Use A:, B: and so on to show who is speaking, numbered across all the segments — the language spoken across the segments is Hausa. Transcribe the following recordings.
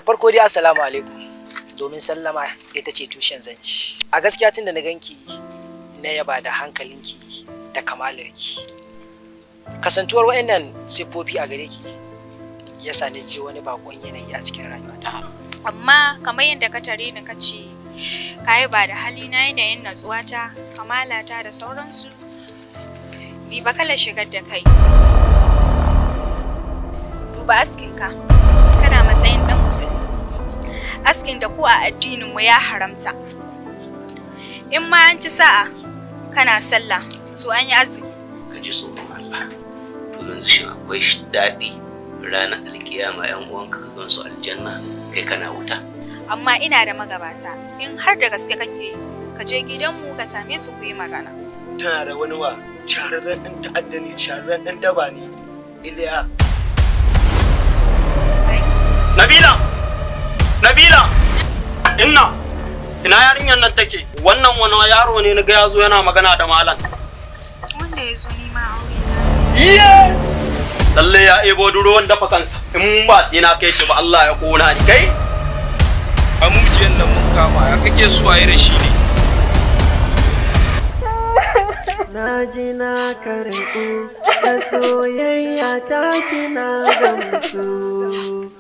A: Farko dai, assalamu alaikum, domin sallama ita ce tushen zance. A gaskiya, tun da na ganki na yaba da hankalinki da kamalarki. Kasantuwar waɗannan siffofi a gare ki ya sa ni ji wani bakon yanayi a cikin rayuwata.
B: Amma kamar yadda ka tare ni ka ce ka yi ba da halina, yanayin natsuwata, kamalata da sauransu, ni ba kalar shigar da kai. Duba askinka, kana matsayin ɗan musulmi. Askin da ko a addininmu ya haramta. In ma an ci sa'a kana sallah, to an yi arziki.
C: Ka ji tsoron Allah. To yanzu shin akwai daɗi ranar alkiyama yan uwanka ka gansu aljanna, kai kana wuta?
B: Amma ina da magabata, in har da gaske kake yi, ka je gidanmu ka same su ku yi magana.
D: Tana da wani wa shahararren ɗan ta'adda ne, shahararren ɗan daba ne, Iliya.
E: Nabila! Nabila! Inna! Ina yarinyar nan take? Wannan wani yaro ne na ga ya zo yana magana da malam.
B: Wanda ya zo nema aure na.
E: Iye! Lalle ya ebo ruwan dafa kansa. In ba sai na kai shi ba, Allah ya kona ni kai.
D: Amujiyan nan mun kama, ya kake so a yi da shi ne?
F: Na ji na karɓu da soyayya ta, kina gamsu.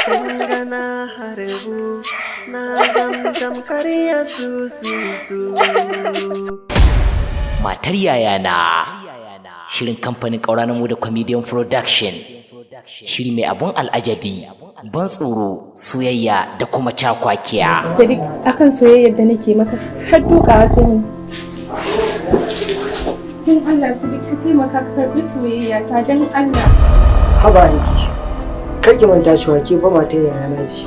F: Kun ga na harbu, na zam tamkar ya su su su.
G: Matar Yayana, shirin kamfanin ƙaura da Comedian Production, shiri mai abun al'ajabi, ban tsoro, soyayya da kuma cakwakiya.
H: Sadiq, akan soyayyar da nake maka har dukawa zan yi. Don Allah Sadiq, ka taimaka ka karbi soyayya ta, don Allah.
A: Haba anti, kar ki manta cewa ke fa matar yayana ce.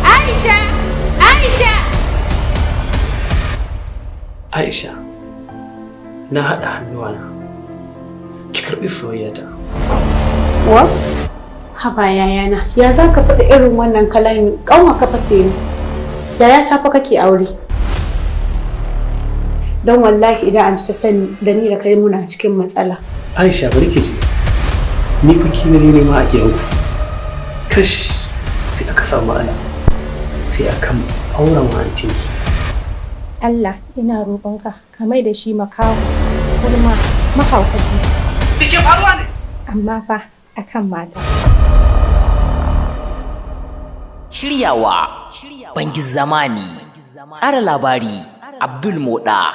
B: Aisha! Aisha!
I: Aisha, na haɗa hannuwana, ki karɓi soyayyata.
J: What? Haba yayana, ya za ka faɗi irin wannan kalami? Ƙanwa ka face ni. Yaya ta fa kake aure. Don wallahi idan an ta sani, da ni da kai muna cikin matsala.
I: Aisha, bari ki ji, ni fa ki na je nema a gidanku. Kash, sai aka samu matsala. Sai akan auren antinki.
H: Allah, ina roƙonka ka mai da shi makaho, kurma, mahaukaci.
D: Me ke faruwa ne?
H: Amma fa akan mata.
G: Shiryawa Bangis Zamani, tsara labari Abdul Moda,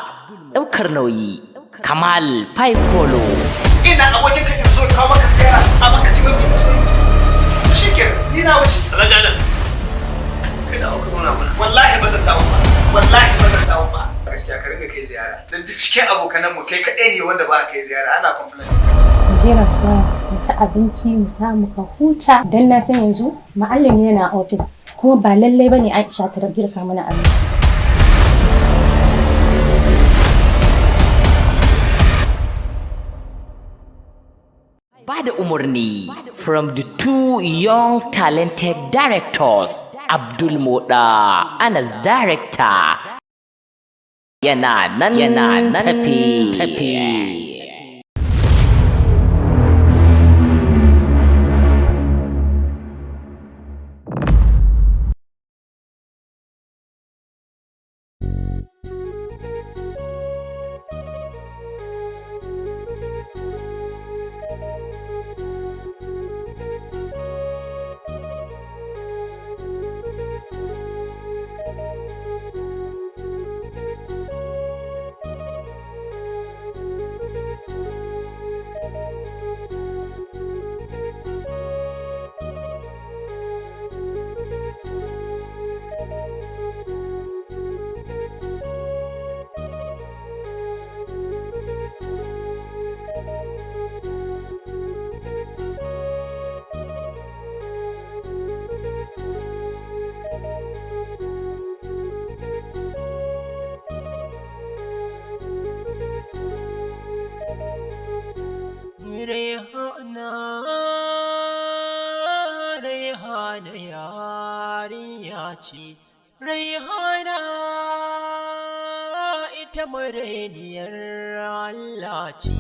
G: ɗaukar nauyi Kamal Five Follow.
D: Ina abokin ka in zo kawo maka ziyara, amma ka shiga mai soyi. To shikenan, ni na wuce.
I: Alhaji Adam, kai da aka zauna mana.
D: Wallahi ba zan dawo ba. Wallahi ba zan dawo ba. Gaskiya ka ringa kai ziyara. Dan duk cikin abokanan mu kai kaɗai ne wanda ba ka kai ziyara, ana complain.
H: Mu je restaurant mu ci abinci, mu samu ka huta, don na san yanzu ma'allim yana ofis, kuma ba lallai bane Aisha ta girka mana abinci.
G: Ba da umarni from the two young talented directors, Abdul Moda Anas director. Yana nan, yana nan tafi tafi.
K: Raihana, Raihana yarinya ce, Raihana ita marainiyar Allah ce.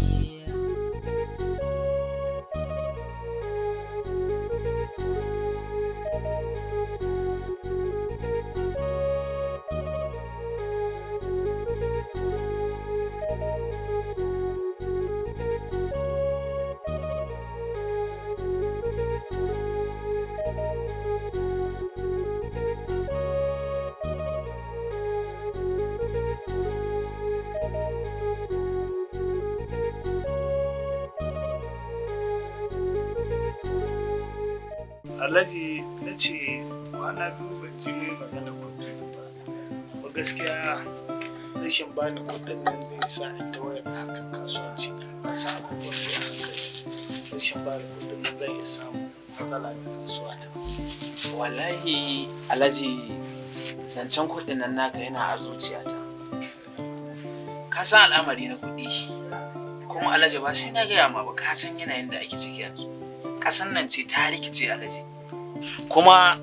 L: Alhaji, na ce kwana biyu ban ji mai magana kuɗi ba. Ba gaskiya rashin bani kuɗin nan zai sa in ta wayar da harkar kasuwanci na. Na sa abubuwan sai a hankali. Rashin bani kuɗin nan zai iya samu matsala da kasuwa ta.
M: Wallahi Alhaji, zancen kuɗin nan naka yana a zuciyata. Ka san al'amari na kuɗi. Kuma Alhaji, ba sai na gaya ma ba, ka san yanayin da ake ciki yanzu. Ƙasan nan ce ta rikice, Alhaji. Kuma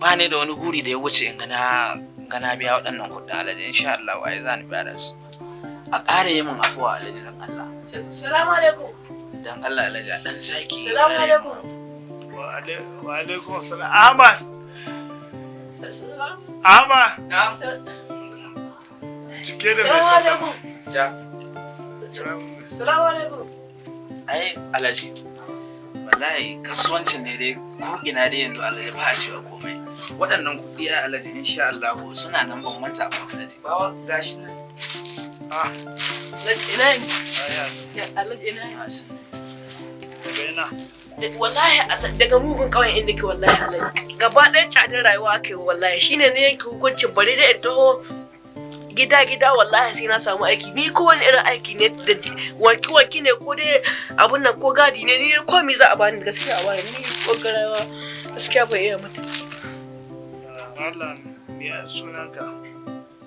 M: ba ni da wani guri da ya wuce in ga na biya waɗannan kuɗin, Alhaji. Insha Allah ai za ni biya da su. A ƙara yi min afuwa, Alhaji, dan Allah.
N: Salamu alaikum.
M: Dan Allah, Alhaji, a ɗan sake
N: Salamu
M: ƙara yi min.
N: alaikum.
L: Wa alaikum salam. Ahmad! Ahmad! Cike da mai
N: Salamu
L: sallama.
N: alaikum.
M: Ja.
N: Salamu alaikum.
M: Ai Alhaji, wallahi kasuwancin ne dai ko ina dai yanzu, Alhaji, ba a cewa komai. Waɗannan kuɗi ai Alhaji, insha Allah suna nan, ban manta ba, Alhaji.
N: Bawa gashi nan.
L: Ah.
N: Alhaji, ina yin? Ya Alhaji, ina yin?
L: Daga ina?
N: Wallahi daga mugun ƙauyen inda ke, wallahi Alhaji. Gaba ɗaya tsadar rayuwa aka yi, wallahi shine ne yanke hukuncin bari da in taho gida gida, wallahi sai na samu aiki. Ni kowane irin aiki ne, da wanki wanki ne ko dai abun nan ko gadi ne, ni ko me za a bani, gaskiya a bani. Ni wagga rayuwa gaskiya bai iya mata.
L: Malam, ya sunanka?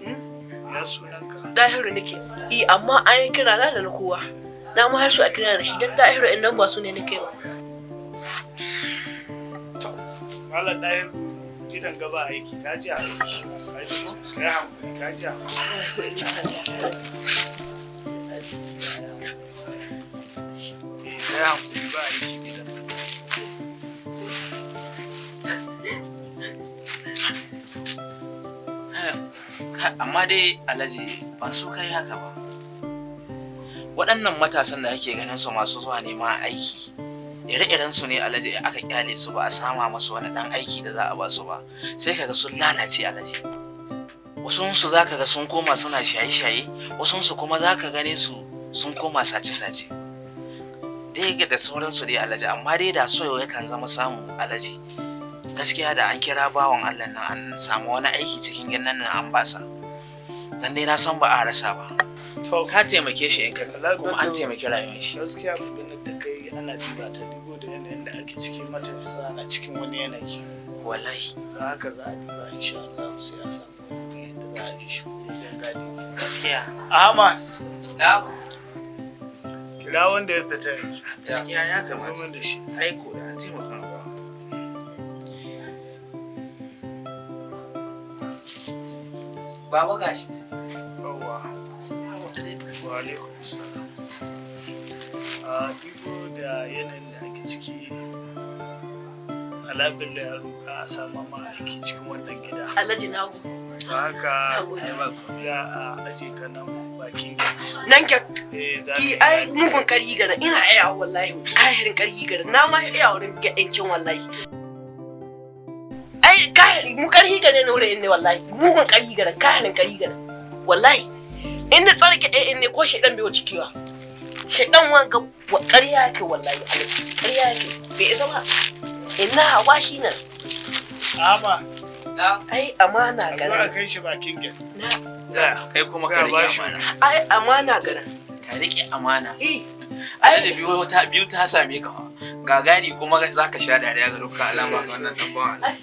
L: Ya sunanka?
N: Dahiru nake i, amma an yi kira na da na kowa na ma har su a kira da shi dan Dahiru in nan ba su ne nake ba.
L: Malam Dahiru, gidan gaba aiki, ka ji aiki. Ka ji ko? Sai hankali, ka ji hankali. Eh, sai hankali, ba aiki gidan.
M: Amma dai Alhaji, ban so kai haka ba. Waɗannan matasan da ake ganin su masu zuwa neman aiki, ire-iren su ne, Alhaji, aka kyale su ba a sama masu wani ɗan aiki da za a ba su ba, sai kaga sun lalace, Alhaji. Wasu su za ka ga sun koma suna shaye-shaye, wasu su kuma za ka gane su sun koma sace-sace dai da sauransu dai, Alhaji. Amma dai da so yakan zama samu, Alhaji, gaskiya da an kira bawan Allah nan an samu wani aiki cikin gidan nan an basa, dan dai na san ba a rasa ba. Ka taimake shi in ka kuma an taimaki rayuwar shi.
L: Gaskiya maganar da kai ana diba ta, dibo da yanayin da ake ciki, matasa na cikin wani yanayi.
M: Wallahi.
L: Don haka za a diba insha Allah sai a samu wani yadda za a yi shi wajen gadi.
M: Gaskiya.
L: Ahmad.
M: Na.
L: Kira wanda ya fita yanzu.
M: Gaskiya ya kamata.
L: da shi.
M: Aiko da an taimaka ba.
N: Baba, gashi.
L: Yawwa. Wa alaikum salam. A dubo da yanayin da ake ciki, Alabin da ya roƙa a sama ma aiki cikin wannan gida.
N: Alhaji, na gode.
L: Don haka za a aje ka nan bakin gate.
N: Nan ke.
L: Eh, za
N: I ai mugun karhi gara ina iya, wallahi kahirin karhi gara na ma iya wurin yancin, wallahi ai kahiri mu karhi gare ne wurin ne, wallahi mugun karhi gara, kahirin karhi gara, wallahi in na tsarki eh in ne ko shedan bai wuce kiwa shedan wanga ƙarya yake, wallahi ƙarya yake, bai isa ba, ina washi nan.
L: Ama.
N: Ai amana
L: A
N: gara.
L: kai shi bakin gate.
M: Kai kuma ka
L: Sai a
M: rike
L: bashi.
M: amana.
N: Ai amana gara.
M: Ka rike amana.
N: Eh.
M: Ai da biyu ta biyu ta same ka fa. Ga gadi kuma za ka sha dariya ga dukkan alama ga wannan dan bawan Allah.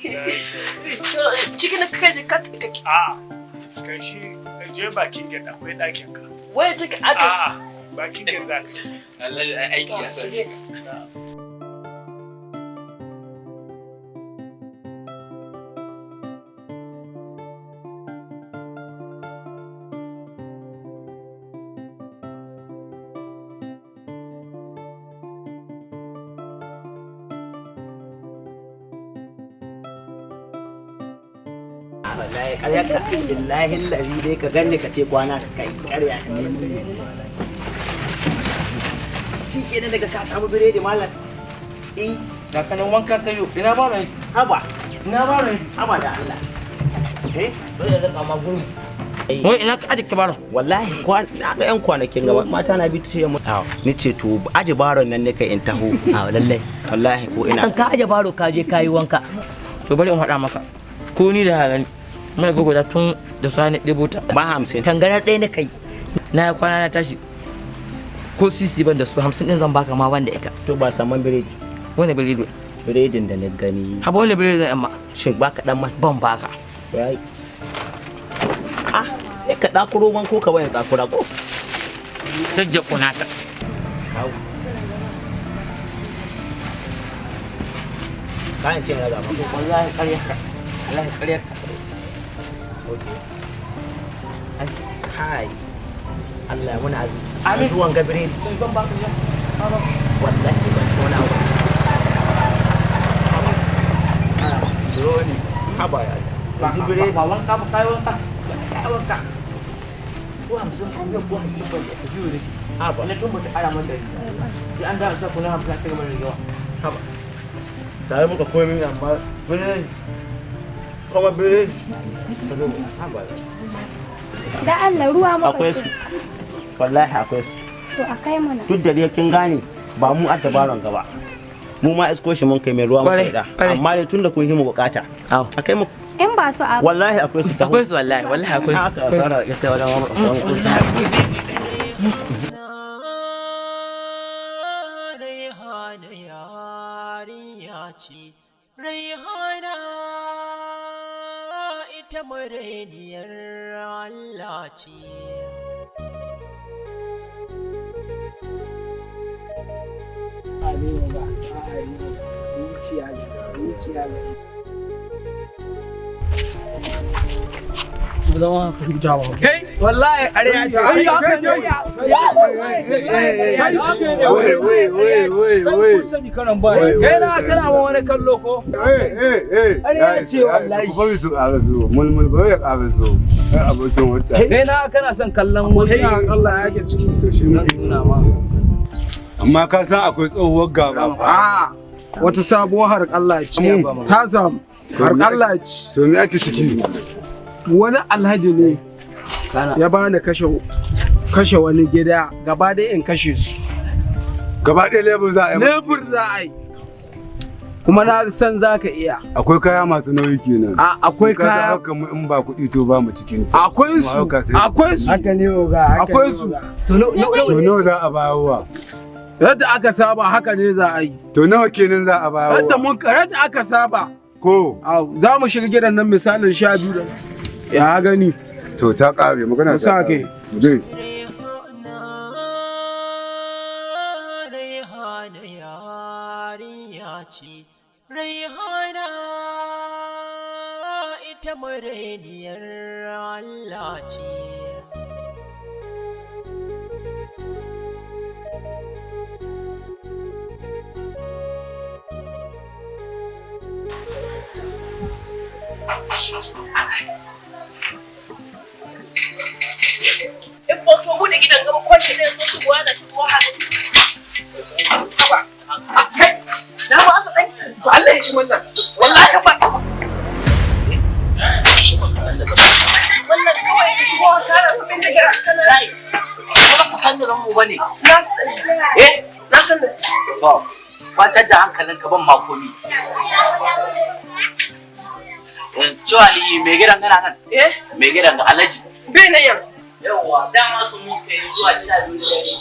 N: Cikin kai ka ka.
L: A kai shi je bakin gate, akwai ɗakin ka.
N: Wai ciki aka.
L: A'a, bakin gate za ka.
M: Alhaji, ai aiki ya same ka.
A: Wallahi ƙarya ka, billahi lazi dai ka ganni ka ce kwana ka kai, ƙarya ka. Shi kenan daga ka samu biredi, malam. Eh.
M: Da kanan wanka kayo, ina ba rai.
A: Haba.
M: Ina ba rai.
A: Haba da Allah. Eh?
G: Dole da kama gurin.
O: Wai ina ka aje baro?
P: Wallahi na ga yan kwanakin gaba mata na bi ta ce mu. Ni ce to aje baron nan ne kai in taho.
O: A lallai.
P: Wallahi ko ina.
O: Kan ka aje baro ka je kayi wanka. To bari in faɗa maka. Ko ni da halani muna gogo da tun da sani ɗebo ta.
P: Ba 50.
O: Tangarar ɗaya na kai. Na kwana na tashi. Ko sisi ban da su 50 ɗin zan baka ma ban da ita.
P: To ba saman biredi.
O: Wani biredi?
P: Biredin da na gani.
O: Haba wani biredi zan amma.
P: Shin baka dan man?
O: Ban baka.
P: Yayi. Ah, sai ka ɗakuro man ko ka wayan tsakura ko?
O: Rage kunata.
P: Kayan ce na gaba.
O: Wallahi ƙarya ka. Wallahi ƙarya ka.
P: Kai. Allah ya muna azizi.
O: Amin.
P: Ruwan ga biredi.
O: Ban baka ya.
P: Wallahi ban tona wa. Roni. Haba ya. Yanzu biredi.
O: Ba wanka ba kai wanka. Kai wanka. Ko 50 ko ko 50 ba ka biyo da shi.
P: Haba.
O: Ina tun ba ta ƙara mata. Sai an da sa kuna 50 a cigaba da rigewa.
P: Haba. Tare muka koyi amma biredi. Kuma biredi. Haba ya.
H: Da Allah ruwa muka
P: Akwai su. Wallahi akwai su.
H: To a kai mana.
P: Duk da dai kin gane ba mu adda baron gaba. Mu ma isko shi mun kai mai ruwa muka da. Amma dai tunda kun yi mu bukata. Akai mu.
H: In ba su a
P: Wallahi akwai su.
O: Akwai su wallahi wallahi akwai su.
P: Haka asara ya kai wajen wani.
K: Raihana yarinya ce, Raihana ita mareniyar Allah ce.
Q: Kai wallahi ƙarya ce.
R: Wai wai wai wai wai.
Q: Sani karan ba. Kai na kana ma wani kallo ko?
R: Ƙarya ce wallahi. Ku bari su ƙara zo. Mulmul bari ya ƙara zo. Ai abokin wata.
Q: Kai na kana son kallon wasu Allah ya ke ciki.
R: To shi muke
Q: nuna ma.
R: Amma ka san akwai tsohuwar gaba.
Q: A wata sabuwar har Allah ce. Ta samu. Har Allah ce.
R: To me ake ciki?
Q: Wani alhaji ne ya bani kashe wani gida gaba ɗaya in kashe su.
R: Gaba ɗaya lebur za a yi.
Q: Lebur za a yi. Kuma na san za ka iya.
R: Akwai kaya masu nauyi kenan.
Q: A akwai kaya.
R: Haka mu in ba kuɗi to ba mu cikin ta.
Q: Akwai su. Akwai su.
R: Haka ne oga.
Q: Akwai su.
R: To nawa za a bayarwa?
Q: Yadda aka saba haka ne za a yi.
R: To nawa kenan za a bayarwa?
Q: Yadda mun yadda aka saba.
R: Ko.
Q: Za mu shiga gidan nan misalin 12 da. Ya gani.
R: To ta ƙare magana ta
Q: Musa kai.
R: Mu je.
K: Raihana yarinya ce, Raihana ita mareniyar Allah ce.
N: In ba so bude gidan gaba kwashe ɗaya sun shigowa na shigowa haka. Haba. Kai. Na ba aka ɗan. To Allah ya yi wannan. Wallahi ba. Wannan kawai ka shigo ka kara kuɗin da gara kana.
M: Ba ka san da zan mu bane.
N: Na san.
M: Eh?
N: Na san da.
M: To, kwantar da hankalinka ban makomi. Cewa ni mai gidan gana nan?
N: Eh?
M: Mai gidan ga Alhaji.
N: Bai na yanzu.
M: Yawwa, dama sun mun kai zuwa 12 da dare.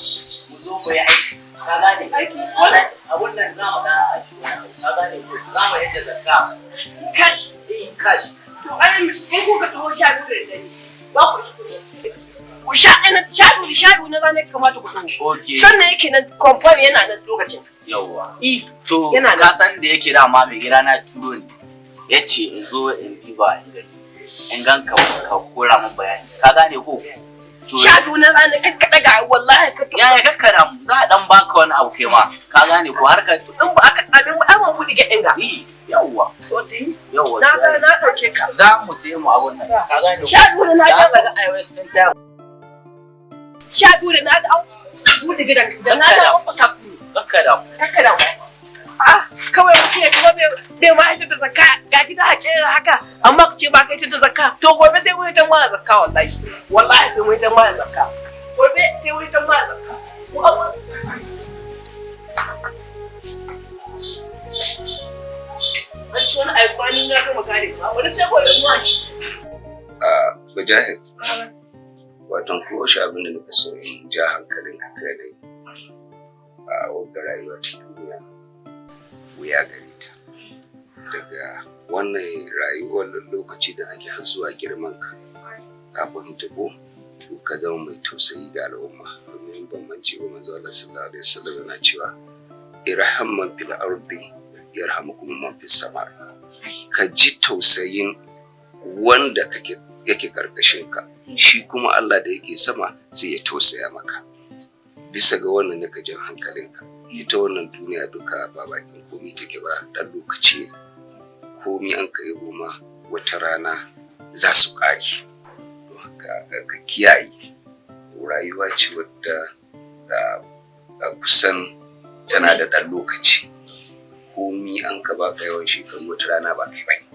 M: Mu zo mu yi aiki. Ka gane?
N: Aiki?
M: Wallahi, abun nan za mu dan aiki. Ka gane ko? Za mu yadda zakka.
N: Cash.
M: Eh, cash.
N: To ai in kuka taho 12 da dare ba ku isko shi. Ku sha ɗaya na 12 12 na ranar kamata ku taho.
M: Okay.
N: Sannan yake nan confirm yana nan lokacin.
M: Yawwa. To,
N: Yana
M: ka san da yake dama mai gida na turo ni. Ya ce in zo in diba in gani. In gan ka ka kora min bayani. Ka gane ko? To,
N: 12 na ranar kakka ɗaga wallahi ka
M: Ya ya kakkara mu za a dan baka wani abu kai ma. Ka gane ko har ka
N: in ba aka abin ba ai ban buɗe gidan ga.
M: Yawwa. Yawwa.
N: Na ga na ɗauke ka.
M: Za mu je mu abun nan. Ka gane ko?
N: 12 na
M: Da aka ga iOS tun ta
N: 12 da na ga an buɗe gidan da na ga an fasa
M: Kakka da mu.
N: Kakka da mu. Ah, kawai mutum ya kuma bai ma ita ta zakka ga gida a kera haka amma ku ce ba kai ta zakka to gobe sai mun ta ma zakka wallahi wallahi sai mun ta ma zakka gobe sai mun ta ma zakka ku amma an ci wani aikwani na gama kare ba wani sai gobe mu shi.
C: A Mujahid, watan ko shi abin da nika so in ja hankalin ka kai dai a wagga rayuwa ta duniya wuya gare ta. Daga wannan rayuwar lokaci da ake har zuwa girman ka ka fahimta ko, to ka zama mai tausayi ga al'umma, domin bambanci wa manzo Allah sallallahu alaihi wasallam yana cewa irham man fil ardi yarhamukum man fis sama. Ka ji tausayin wanda kake yake karkashin ka, shi kuma Allah da yake sama sai ya tausaya maka. Bisa ga wannan nika jan hankalinka, ita wannan duniya duka ba bakin komi take ba, dan lokaci ne. Komi an kai goma wata rana za su ƙare. Don haka ka kiyaye, rayuwa ce wadda kusan tana da ɗan lokaci. Komi an ka baka yawan shekaru wata rana ba kai bane.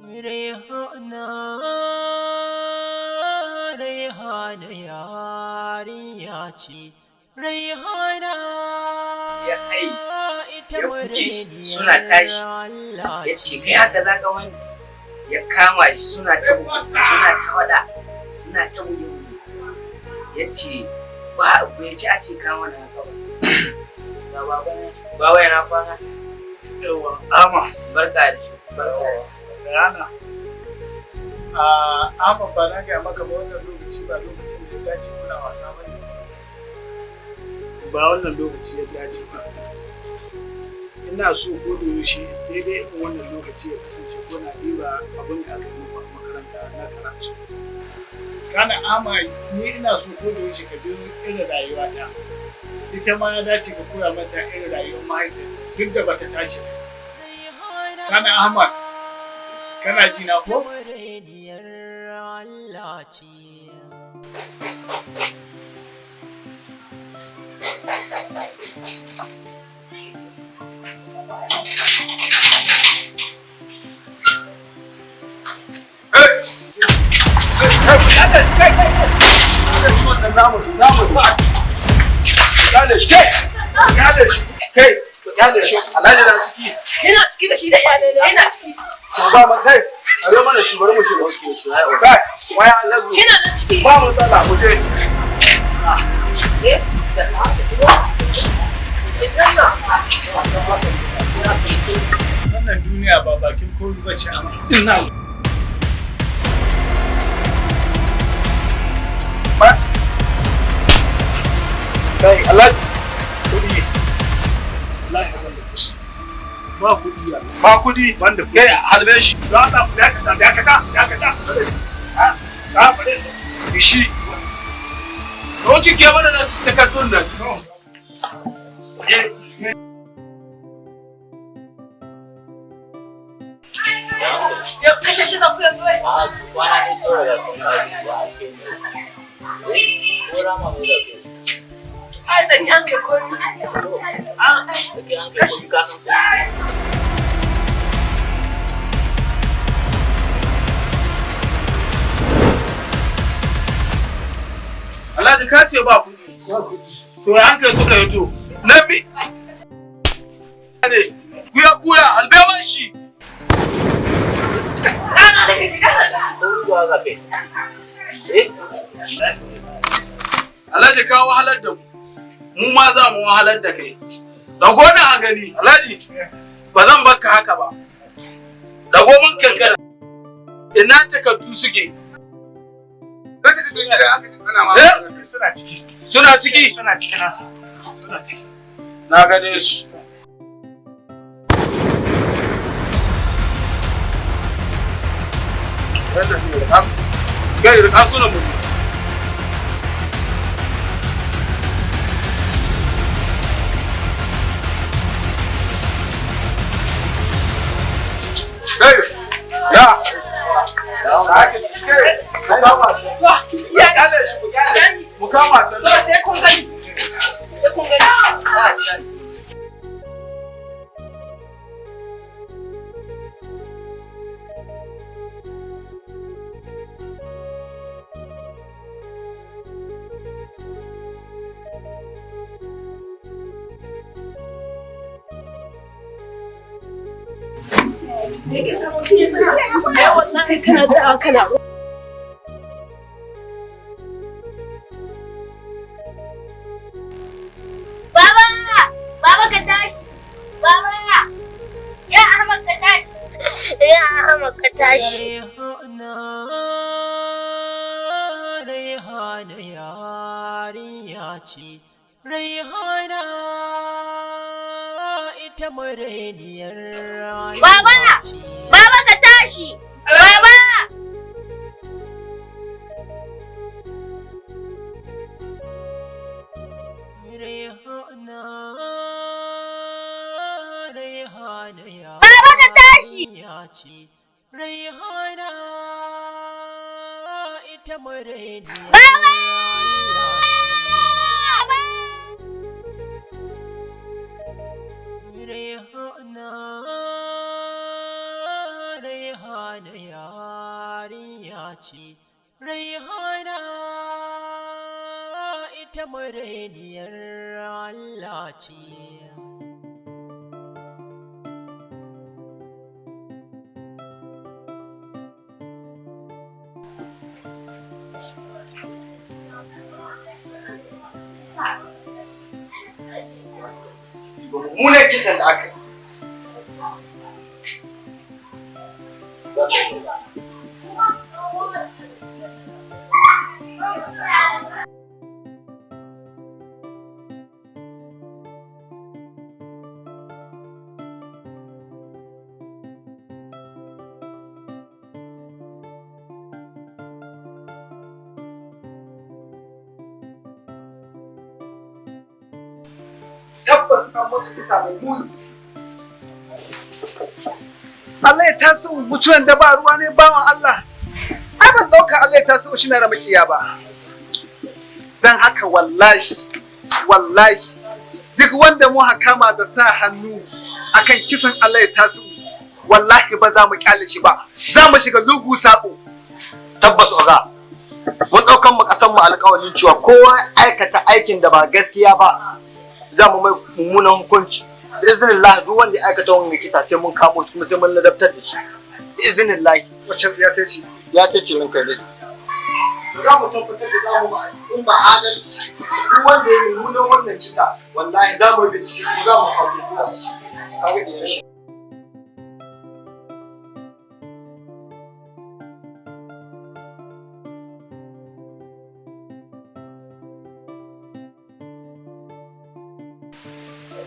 K: Rehana, Rehana yarinya ce, Rehana
O: ya kai ya buge shi suna tashi, ya ce kai haka za ka wani, ya kama shi suna ta suna ta wada suna ta buge buge, ya ce ba bai ci a ce kama na haka ba. Ga baba na, baba yana kwana.
L: Yawa ama
O: barka da shi, barka da
L: rana. Ama ba na gaya maka ba, wannan lokaci ba lokacin da ya dace muna wasa ba ne. Ba wannan lokaci ya dace ba. Ina so ko da yaushe daidai irin wannan lokaci ya kasance ko na ɗiba abin da aka yi muku a makaranta na karatu. Kana ama ni ina so ko da yaushe ka bi irin rayuwata. Ita ma ya dace ka koya mata irin rayuwar mahaifiyarta duk da bata tashi ba. Kana Ahmad, kana ji na ko?
K: Allah ce.
N: Yana ciki da shi da iyalai ne, yana ciki.
Q: Ba ma kai, a mana shi bari mu shiga. Kai, waya Allah.
N: Yana nan ciki.
Q: Ba mu tsala mu je.
L: Wannan duniya ba bakin komi ba ce amma. Ina.
Q: Kai, Allah. Kudi.
L: Wallahi ban da kuɗi. Ba kuɗi ya.
Q: Ba kuɗi.
L: Ban da kuɗi.
Q: Kai, halbe shi.
L: Za ta dakata, dakata, dakata. Ha, ha, bare.
Q: Shi. Don cike mana na takardun nan.
N: Ya kashe shi zan kula tuwai.
O: Kwana ne sun riga sun ƙare ba a ke ne. Ko rama mai da ke.
N: Ai da ni an kai komi.
O: Da ke an kai komi ka san ko.
Q: Alhaji ka ce ba kuɗi. To ya hankali suka hito. Na bi. Ne. Kuya kuya albeban shi. Alhaji ka wahalar da mu. Mu ma za mu wahalar da kai. Dago na a gani Alhaji. Ba zan barka haka ba. Dago mun kankana. Ina takardu suke.
L: Suna ciki.
Q: Suna ciki?
L: Suna ciki nasa. Suna ciki.
Q: Na gane su. Kai rika suna mu. Kai, ya. Mu kama ta.
N: Sai kun gani. Sai kun gani. Yake samu ya tsaya. Ai wallahi kana tsayawa kana
S: Baba! Baba ka tashi! Baba! Ya Ahmad ka tashi! Ya Ahmad ka tashi!
K: Raihana yarinya ce, Raihana ita mareniyar
S: Baba! Baba ka tashi! Baba!
K: Raihana, Raihana
S: Baba ka tashi!
K: yarinya ce, Raihana ita mareniyar
S: Baba!
K: Raihana, Raihana yarinya ce, Raihana ita mareniyar Allah ce.
D: Mummunan kisan da aka yi. Tabbas an masu kisa mai muni. Allah ya taso mutuwan da ba ruwa ne bawan Allah. Ai ban dauka Allah ya taso shi na ramakiya ba. Dan haka wallahi wallahi duk wanda mu kama da sa hannu akan kisan Allah ya taso, wallahi ba za mu kyale shi ba. Za mu shiga lugu sako.
T: Tabbas oga, mun ɗaukan mu ƙasar mu alƙawarin cewa kowa aikata aikin da ba gaskiya ba za mu mai mummunan hukunci. Biiznillah, duk wanda ya aikata wani kisa sai mun kamo shi kuma sai mun ladabtar da shi. Biiznillah.
D: Wacce ya ta ce?
T: Ya ta ce ranka dai. Za mu tabbatar da za mu ma al'umma adalci. Duk wanda ya yi mummunan wannan kisa, wallahi za mu yi bincike kuma za mu kawo kowa shi. Kaga da shi.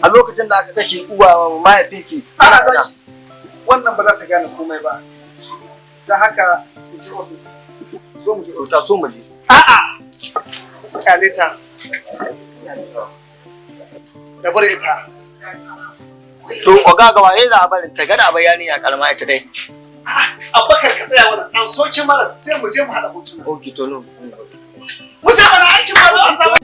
T: A lokacin da aka kashe uwa mahaifinki?
D: Ana zaki. Wannan ba za ta gane komai ba. Don haka mu je ofis. Zo mu je ofis.
T: Ta so mu je.
D: A'a. Kyale ta. Kyale ta. Da bar ita.
T: To oga, ga waye za a barin ta gada bayani a kalma ita dai.
D: Abubakar, ka tsaya wannan. An soke mara sai mu je mu haɗa hotuna.
T: Okay, to no.
D: Mu sa mana aikin ba za a samu.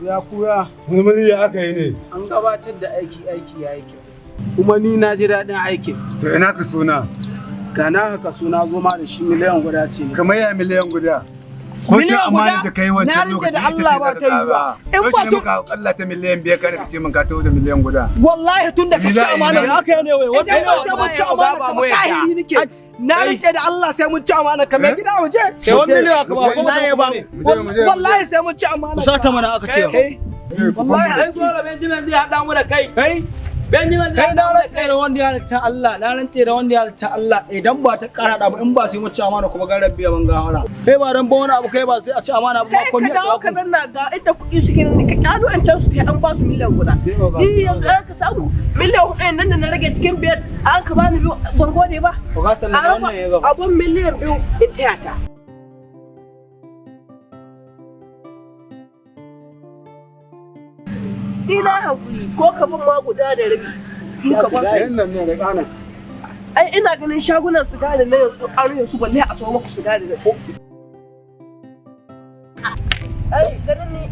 Q: Ya kura.
R: Mulmuli, ya aka yi ne?
Q: An gabatar da aiki, aiki ya yi kyau. Kuma ni na ji daɗin aikin.
R: To ina ka suna?
Q: Ga na ka suna zo ma da shi, miliyan 1 ce.
R: Kamar ya miliyan 1? Ko cin
Q: Miliyan
R: amana
Q: guda?
R: da kai wancan
Q: Na rantse
R: lokaci
Q: da Allah ba ta yiwuwa.
R: In ba to muka akalla ta miliyan 5, kada ka ce min ka taho da miliyan 1.
A: Wallahi tun da ka
R: Me
A: ci
R: za a yi
A: amana
R: nan?
A: haka ne wai. Idan ba sai mun ci amana ka ba, kahiri nake. Na rike da Allah sai mun ci amana ka, mai gida, mu je.
Q: Kai, wani miliyan aka ba, ko ba ba ne?
A: Wallahi sai mun ci amana.
Q: Ku sata mana aka ce.
A: Wallahi
Q: ai dole Benjamin zai haɗa mu da kai. Kai Benjamin zai na rantse da wanda ya halitta Allah, na rantse da wanda ya halitta Allah, idan ba ta ƙara da ba, in ba sai mu ci amana kuma garan biya ban gawara. Kai ba dan ba wani abu, kai ba sai a ci amana ba
N: Kai ka
Q: komai.
N: dawo ka zanna ga inda kuɗi suke nan, ka kyalo an can su ta an ba su miliyan 1. Ni yanzu an ka samu miliyan 4 nan da na rage cikin biyar, an ka bani biyu, ban gode ba.
Q: Oga, sallama wannan ya gaba.
N: Abun miliyan 2 in taya ta. Ni na haƙuri ko ka bin ma guda da rabi. Su ka ba su.
Q: Nan ne da ƙana.
N: Ai ina ganin shagunan sigari na yanzu an rufe su, balle a sayo maku sigari da ko. Ai ganin ni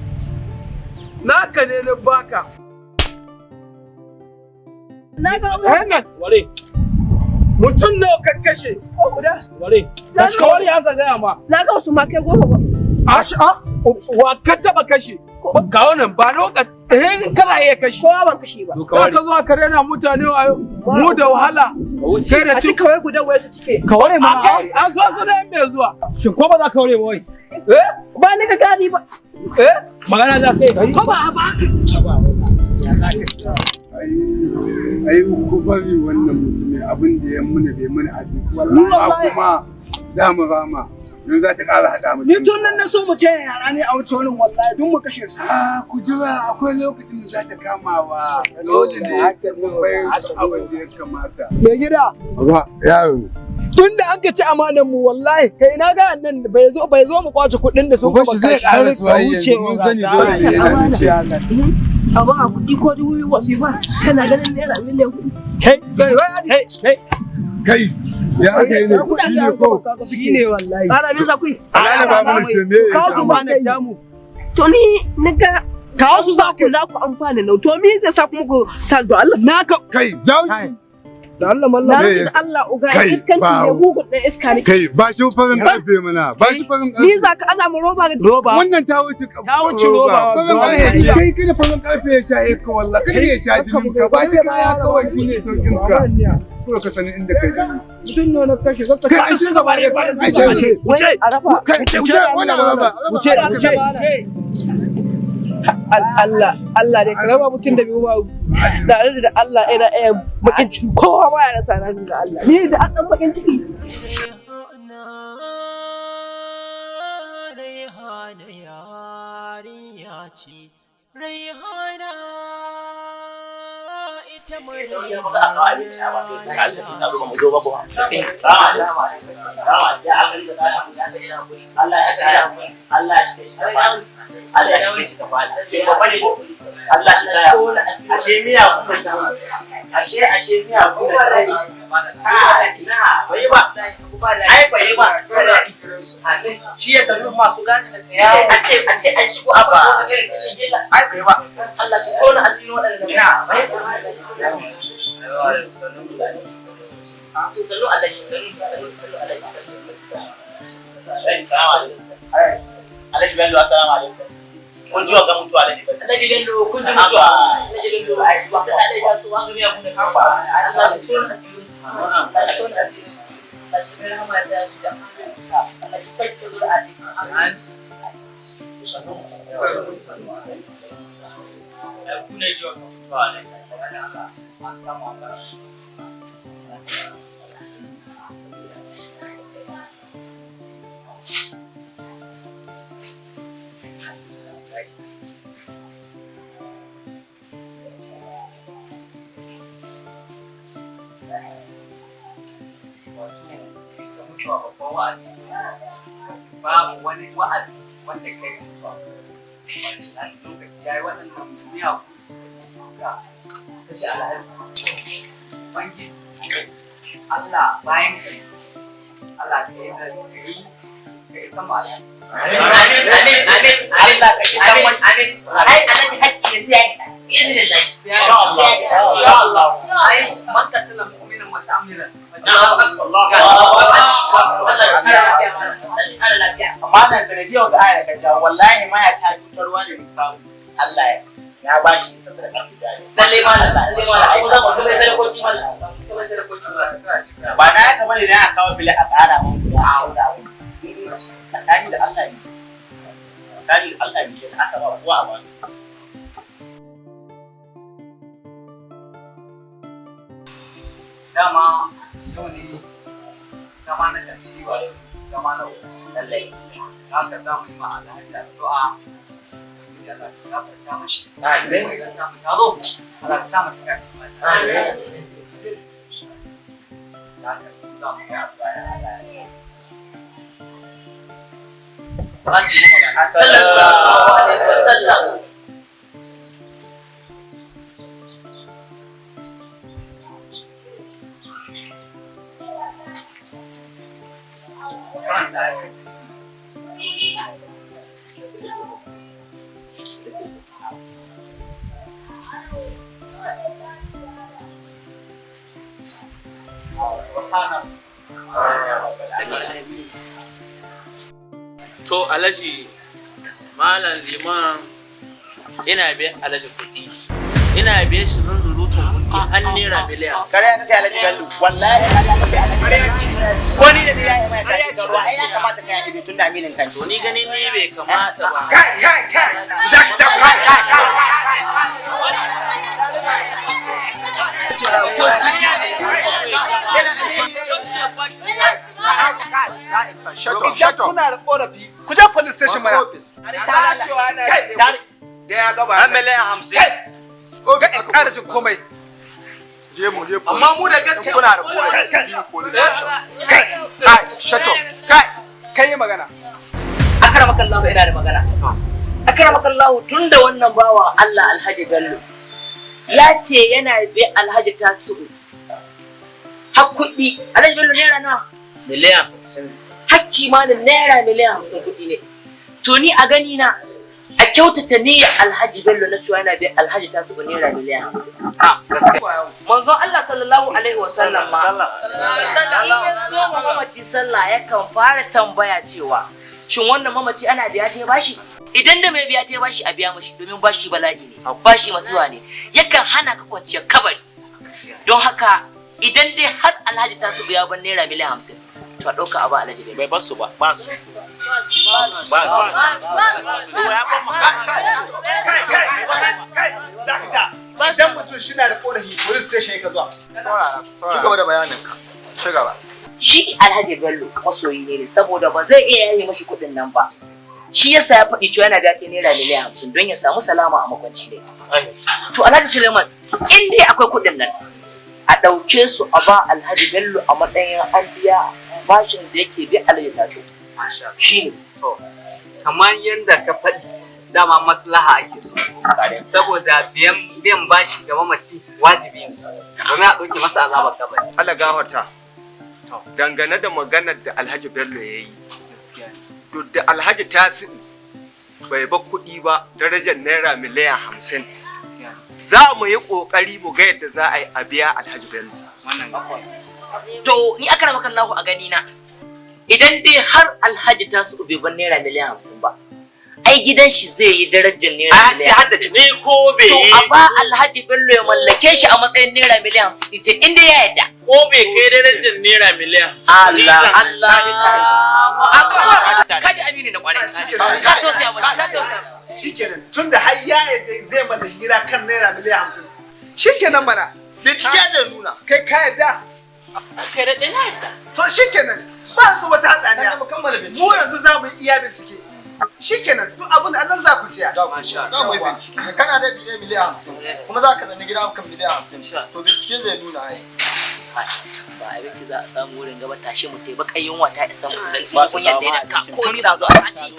Q: Naka ne na baka.
N: Na ga
Q: Wannan ware. Mutum nawa ka kashe?
N: Ko guda.
Q: Ware. Ka ware aka gaya ma.
N: Na ga wasu ma kai 10 ba.
Q: A wa ka taba kashe? Ga wannan ba lokaci eh kana iya kashe.
N: Kowa ban kashe ba.
Q: Ka ka zo ka rena mutane wayo. Mu da wahala. Sai da
N: A
Q: ci
N: cika wai guda wai su cike.
Q: Ka ware mana. An so su ne mai zuwa. Shin ko ba za ka ware ba wai? Eh?
N: Ba ni ka gani ba.
Q: Eh? Magana za ka yi.
N: Ko ba ba ka.
R: Ai ku bari wannan mutumin abin da ya muna bai muna abinci
U: Ni wallahi-
R: kuma za mu rama don za ta ƙara haɗa mu.
U: Ni tun nan na so mu ce yara ne a wuce wurin wallahi duk mu kashe su.
R: Ah, ku jira akwai lokacin da za ta kamawa. Dole ne sai mun bai abin da ya kamata.
U: Mai gida,
R: Ba yaro.
U: tun da an ka ci amanan mu wallahi kai na ga nan bai zo mu kwace kuɗin da su
R: Ku bashi zai ƙara suwa yanzu mun sani dole ne yana wuce.
N: Amma a kuɗi ko 2000 wasu ba kana ganin naira miliyan 4.
Q: Kai kai kai
R: kai ya aka yi ne kuɗi ne ko
U: shi ne wallahi.
N: Ƙara min za ku yi.
R: Alhaji ba mu shi me ya
N: Kawo su
R: samu.
N: ba na To ni na ga kawo su za ku za ku amfana nau. To me zai sa kuma ku sa do Allah.
U: Na ka
R: kai jawo shi.
U: Da Allah mallam.
N: Na rantsa da Allah uga
R: Kai,
N: iskanci ne
R: ba-
N: mugun ɗan iska ne.
R: Kai ba shi farin karfe mana ba shi farin karfe.
N: Ni za ka aza mu roba ga
R: Roba. Wannan ta wuce
U: Ta wuce roba.
R: Farin karfe kai kada farin karfe ya sha ka wallahi kada ya sha jinin ka ba shi kaya kawai shine saukin ka. Ko ka sani inda kai gani.
U: Mutum ne na kashe ka
R: Kai an shiga ba ne ba an shiga.
Q: Wuce.
R: Kai wuce wannan ba ba.
Q: Wuce wuce.
N: Allah Allah dai ka raba mutum da biyu ba da da Allah ina iya bakin ciki kowa baya rasa na da Allah ni da an dan bakin ciki.
K: Raihana yarinya ce, Raihana ita
O: Shi ya tafi masu gane da yawo a ce a ce an shigo a ba ai bai ba Allah shi tona asirin waɗanda ina bai sannu Allah shi sannu sannu sannu Allah shi
P: Assalamu alaikum. Alhaji Bello, assalamu alaikum. Kun ji wa ga mutuwa Alhaji Bello.
O: Alhaji Bello kun ji mutuwa Alhaji Bello ai su ba Allah ya su an ga miya kun da Allah shi tona asirin Allah shi tona asirin Allah shi rahama ya sa shi da Allah shi farko zuwa amin.
M: Mutuwa babban wa'azi ce. Babu wani wa'azi wanda kai mutuwa. Wannan lokaci yayi waɗannan miyagu suka kashe alhaji. Ubangiji Allah bayan ka Allah ka yi da ka yi ka isa mu alhaji.
O: Amin, amin, amin. Allah ka isa mu. Amin. Ai, alhaji haƙƙi ne sai ya izinin Allah.
M: Insha Allah.
O: Insha Allah.
M: Ai man katala mu'minan muta'ammidan.
P: Amma nan sanadiyar ga aya ka jawo wallahi maya ta cutarwa ne ni kawo. Allah ya ba shi ta sadaka tijari.
O: Lalle malam, lalle malam. Ai, za mu kuma sadakoki malam. Kuma sadakoki malam.
P: Ba na haka bane dan a kawo fili a tsara mun guda a wanda abu. Tsakani da Allah ne. Tsakani da Allah ne da aka ba kowa a wani.
M: Dama yau ne zama na ƙarshe wato zama na uku lallai haka za mu yi ma alhaji addu'a ubangiji Allah ka gafarta mashi
O: Amin.
M: kuma idan ta mu ta zo Allah ka sa mu cika da imani.
O: Amin.
M: Da haka za mu yi addu'a ya Allah ya Salati goma ga
O: Sallallahu alaihi wasallam.
M: Karanta ayatul kursi. To Alhaji Malam Liman, ina biyan Alhaji kuɗi. Ina biyan shi zunzurutun kuɗi har naira miliyan.
P: Kare ya kai Alhaji Bello, wallahi kare ya kai Alhaji Bello. Ko ni da ni ya yi mai tafi da ruwa, ai ya kamata ka yi tun da aminin kan.
M: To ni gani ne bai kamata ba.
D: Kai kai kai. Dakta kai kai kai. Idan kuna da korafi, ku je police station mana. Kai,
O: Da ya gaba.
D: miliyan 50. Ga in ƙara jin komai.
R: Je mu je.
Q: Amma mu da gaskiya
R: kuna da korafi police station.
D: Kai, kai, shut up. Kai, kai yi magana.
G: Akramakallahu, ina da magana. Akramakallahu, tunda wannan bawa Allah Alhaji Bello ya ce yana bi Alhaji Tasi'u har kuɗi. Alhaji Bello, naira nawa?
M: Miliyan 50.
G: Har kimanin naira miliyan 50 kuɗi ne. To ni a gani na, a kyautata niyyar Alhaji Bello na cewa yana bi Alhaji Tasi'u naira miliyan 50. Manzon Allah sallallahu alaihi wa sallam ma in ya zo ma mamaci sallah, yakan fara tambaya cewa shin wannan mamaci ana biya ta bashi? Idan da mai biya ta bashi, a biya mashi, domin bashi bala'i ne, bashi masiwa ne, yakan hana ka kwanciyar kabari. Don haka idan dai har Alhaji ta su biya ban naira miliyan 50, to a ɗauka a ba Alhaji Bello.
P: Bai basu ba, ba su. Ba su.
D: Dakta. Idan mutum shi na da korafi, police station yake zuwa.
T: Ci gaba da bayaninka. Ci gaba.
G: Shi Alhaji Bello masoyi ne, saboda ba zai iya yaye mashi kuɗin nan ba, shi yasa ya faɗi cewa yana biya ta naira miliyan 50 don ya samu salama a makwanci ne. To Alhaji Suleiman, in dai akwai kuɗin nan, a ɗauke su a ba Alhaji Bello a matsayin an biya bashin da yake bi Alhaji Taso. Shi ne.
O: Kamar yadda ka faɗi, dama maslaha ake so, saboda biyan bashi ga mamaci wajibi ne domin a ɗauke masa azabar kabari.
E: Allah gafarta. Dangane da maganar da Alhaji Bello ya yi, duk da Alhaji Tasi'u bai ba kuɗi ba darajar naira miliyan 50, za mu yi ƙoƙari mu ga yadda za a yi a biya Alhaji Bello.
G: To ni aka rama kallahu, a gani na, idan dai har Alhaji Tasu bai ban naira miliyan 50 ba, ai gidan shi zai yi darajar naira miliyan 50.
M: Ni ko bai
G: To
M: yi
G: a ba Alhaji Bello ya mallake shi a matsayin naira miliyan 50 ce, in dai ya yarda.
M: Ko bai kai darajar naira miliyan.
G: Allah Allahu akbar, kaji aminu na kwarai, ka tausaya mashi, ka tausaya.
D: Shikenan, tun da har ya yarda zai mallaki gida kan naira miliyan 50. Shikenan mana.
T: Bincike zai nuna.
D: Kai ka yarda?
M: Kai da na yarda.
D: To shikenan, ba su wata hatsaniya. Mu yanzu za mu yi iya bincike. Shikenan, duk abin da annan za ku jiya.
T: Za mu yi bincike. Kana da biye miliyan 50 kuma za ka zanni gida kan miliyan 50. To bincike zai nuna ai.
G: Ba abinci za a samu wurin gaba, tashi mu taimaka, yunwa ta isa mu da kunyar da ya ka ko gida zo a tashi.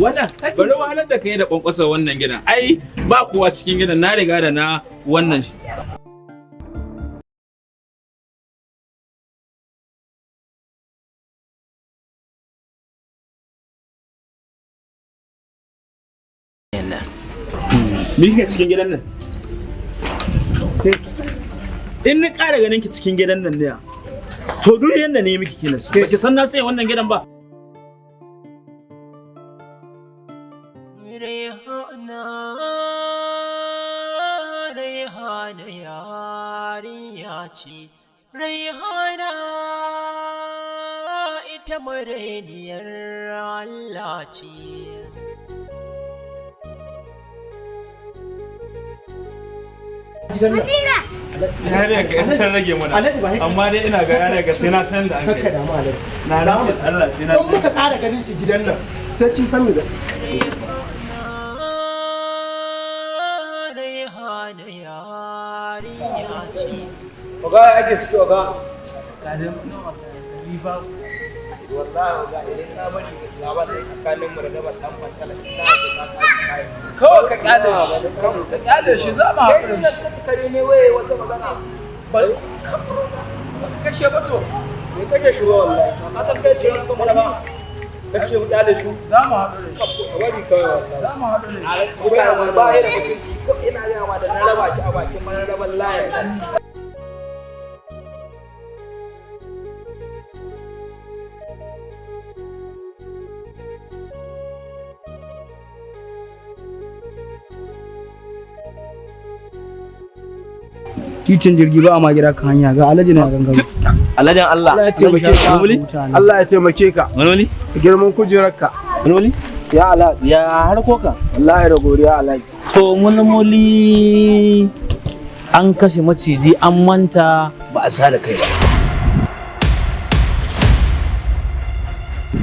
Q: Wannan bari wahalar da kai da kwankwasa wannan gidan, ai ba kowa cikin gidan, na riga da na wannan shi. Me kika cikin gidan nan? In ni ƙara ganin ki cikin gidan nan ne, to duk yanda ne miki kina so. Baki san na sai wannan gidan ba.
K: Rehana, Rehana yarinya ce, Rehana ita mareniyar Allah ce.
Q: Yarinya ga ita ta rage mana. Amma dai ina ga yarinya ga sai na san da an kai.
A: Kakka damu, Alhaji.
Q: Na rage Allah sai na
A: Don muka ƙara ganin ki gidan nan, sai kin san me da.
K: Rehana yarinya ce.
U: Oga, ya ake ciki, oga? Ga dai mutum wallahi ba. Wallahi oga, idan na bari labarin tsakanin mu da dabar dan fantala ina da ka kai.
Q: Kawai ka kyale shi. Ka kyale shi, za mu haƙura
U: Kai ne ka kare ne waye wata magana. Ba kashe ba to. Bai kashe shi ba wallahi. Ka san kai ce ba mana ba. Kace mu kyale su.
Q: Za mu haɗu da shi.
U: Ka bari kawai wallahi.
Q: Za mu haɗu da shi.
U: Mutane ba ya da mutunci. Ina gaya ma da na raba shi a bakin mararraban layin.
F: Titin jirgi ba ma gida kan hanya ga alhaji na gangaro.
U: Alhajin Allah.
Q: Allah ya taimake ka. Allah ya taimake ka.
M: Manoli?
Q: Girman kujerarka.
M: Manoli?
Q: Ya Alhaji.
M: Ya harkoka?
Q: Wallahi da godiya Alhaji.
M: To mulmuli an kashe maciji an manta ba a sa da kai ba.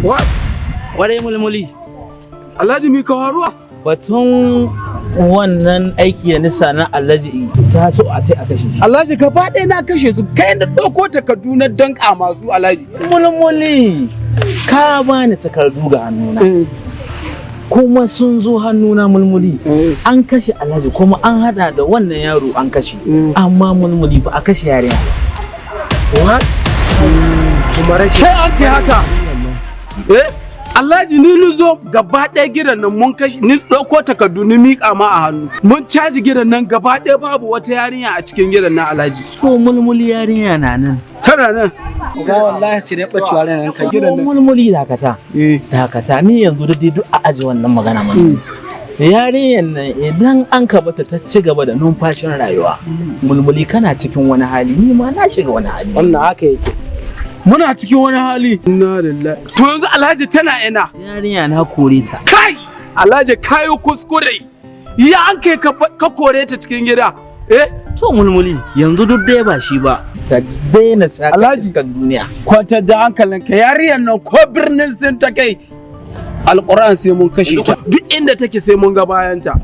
Q: What?
M: Kwarai mulmuli.
Q: Alhaji mi ka faruwa?
M: Batun wannan aiki ya nisa na Alhaji ta so a tai a kashe shi.
Q: Alhaji gaba ɗaya na kashe su kai da ɗauko takardu na danƙa masu Alhaji.
M: Mulmuli ka bani takardu ga hannuna. Kuma sun zo hannuna mulmuli an kashe Alhaji kuma an hada da wannan yaro an kashe amma mulmuli ba a kashe yarinya ba.
Q: What?
U: Kuma rashin.
Q: Sai an kai haka. Eh? Alhaji ni ni zo gaba ɗaya gidan nan mun kashe ni ɗauko takardu ni miƙa ma a hannu. Mun caji gidan nan gaba ɗaya babu wata yarinya a cikin gidan nan Alhaji.
M: To mulmuli yarinya na nan.
Q: Tana nan.
F: Ga wallahi sai dai bacewa nan ka
M: gidan nan. Mulmuli dakata. Dakata ni yanzu da dai duk a aji wannan magana mana. Yarinyar nan idan an ka bata ta ci gaba da numfashin rayuwa. Mulmuli kana cikin wani hali ni ma na shiga wani hali.
F: Wannan haka yake.
Q: Muna cikin wani hali. Inna lillahi. To yanzu Alhaji tana ina?
M: Yarinya na kore ta.
Q: Kai! Alhaji kayo kuskure. Ya an kai ka kore ta cikin gida. Eh?
M: To mulmuli yanzu duk dai ba shi ba. Ta daina saka iskan duniya.
Q: Kwantar da hankalinka yarinyar nan ko birnin sin ta kai. Alƙur'an sai mun kashe ta. Duk inda take sai mun ga bayanta.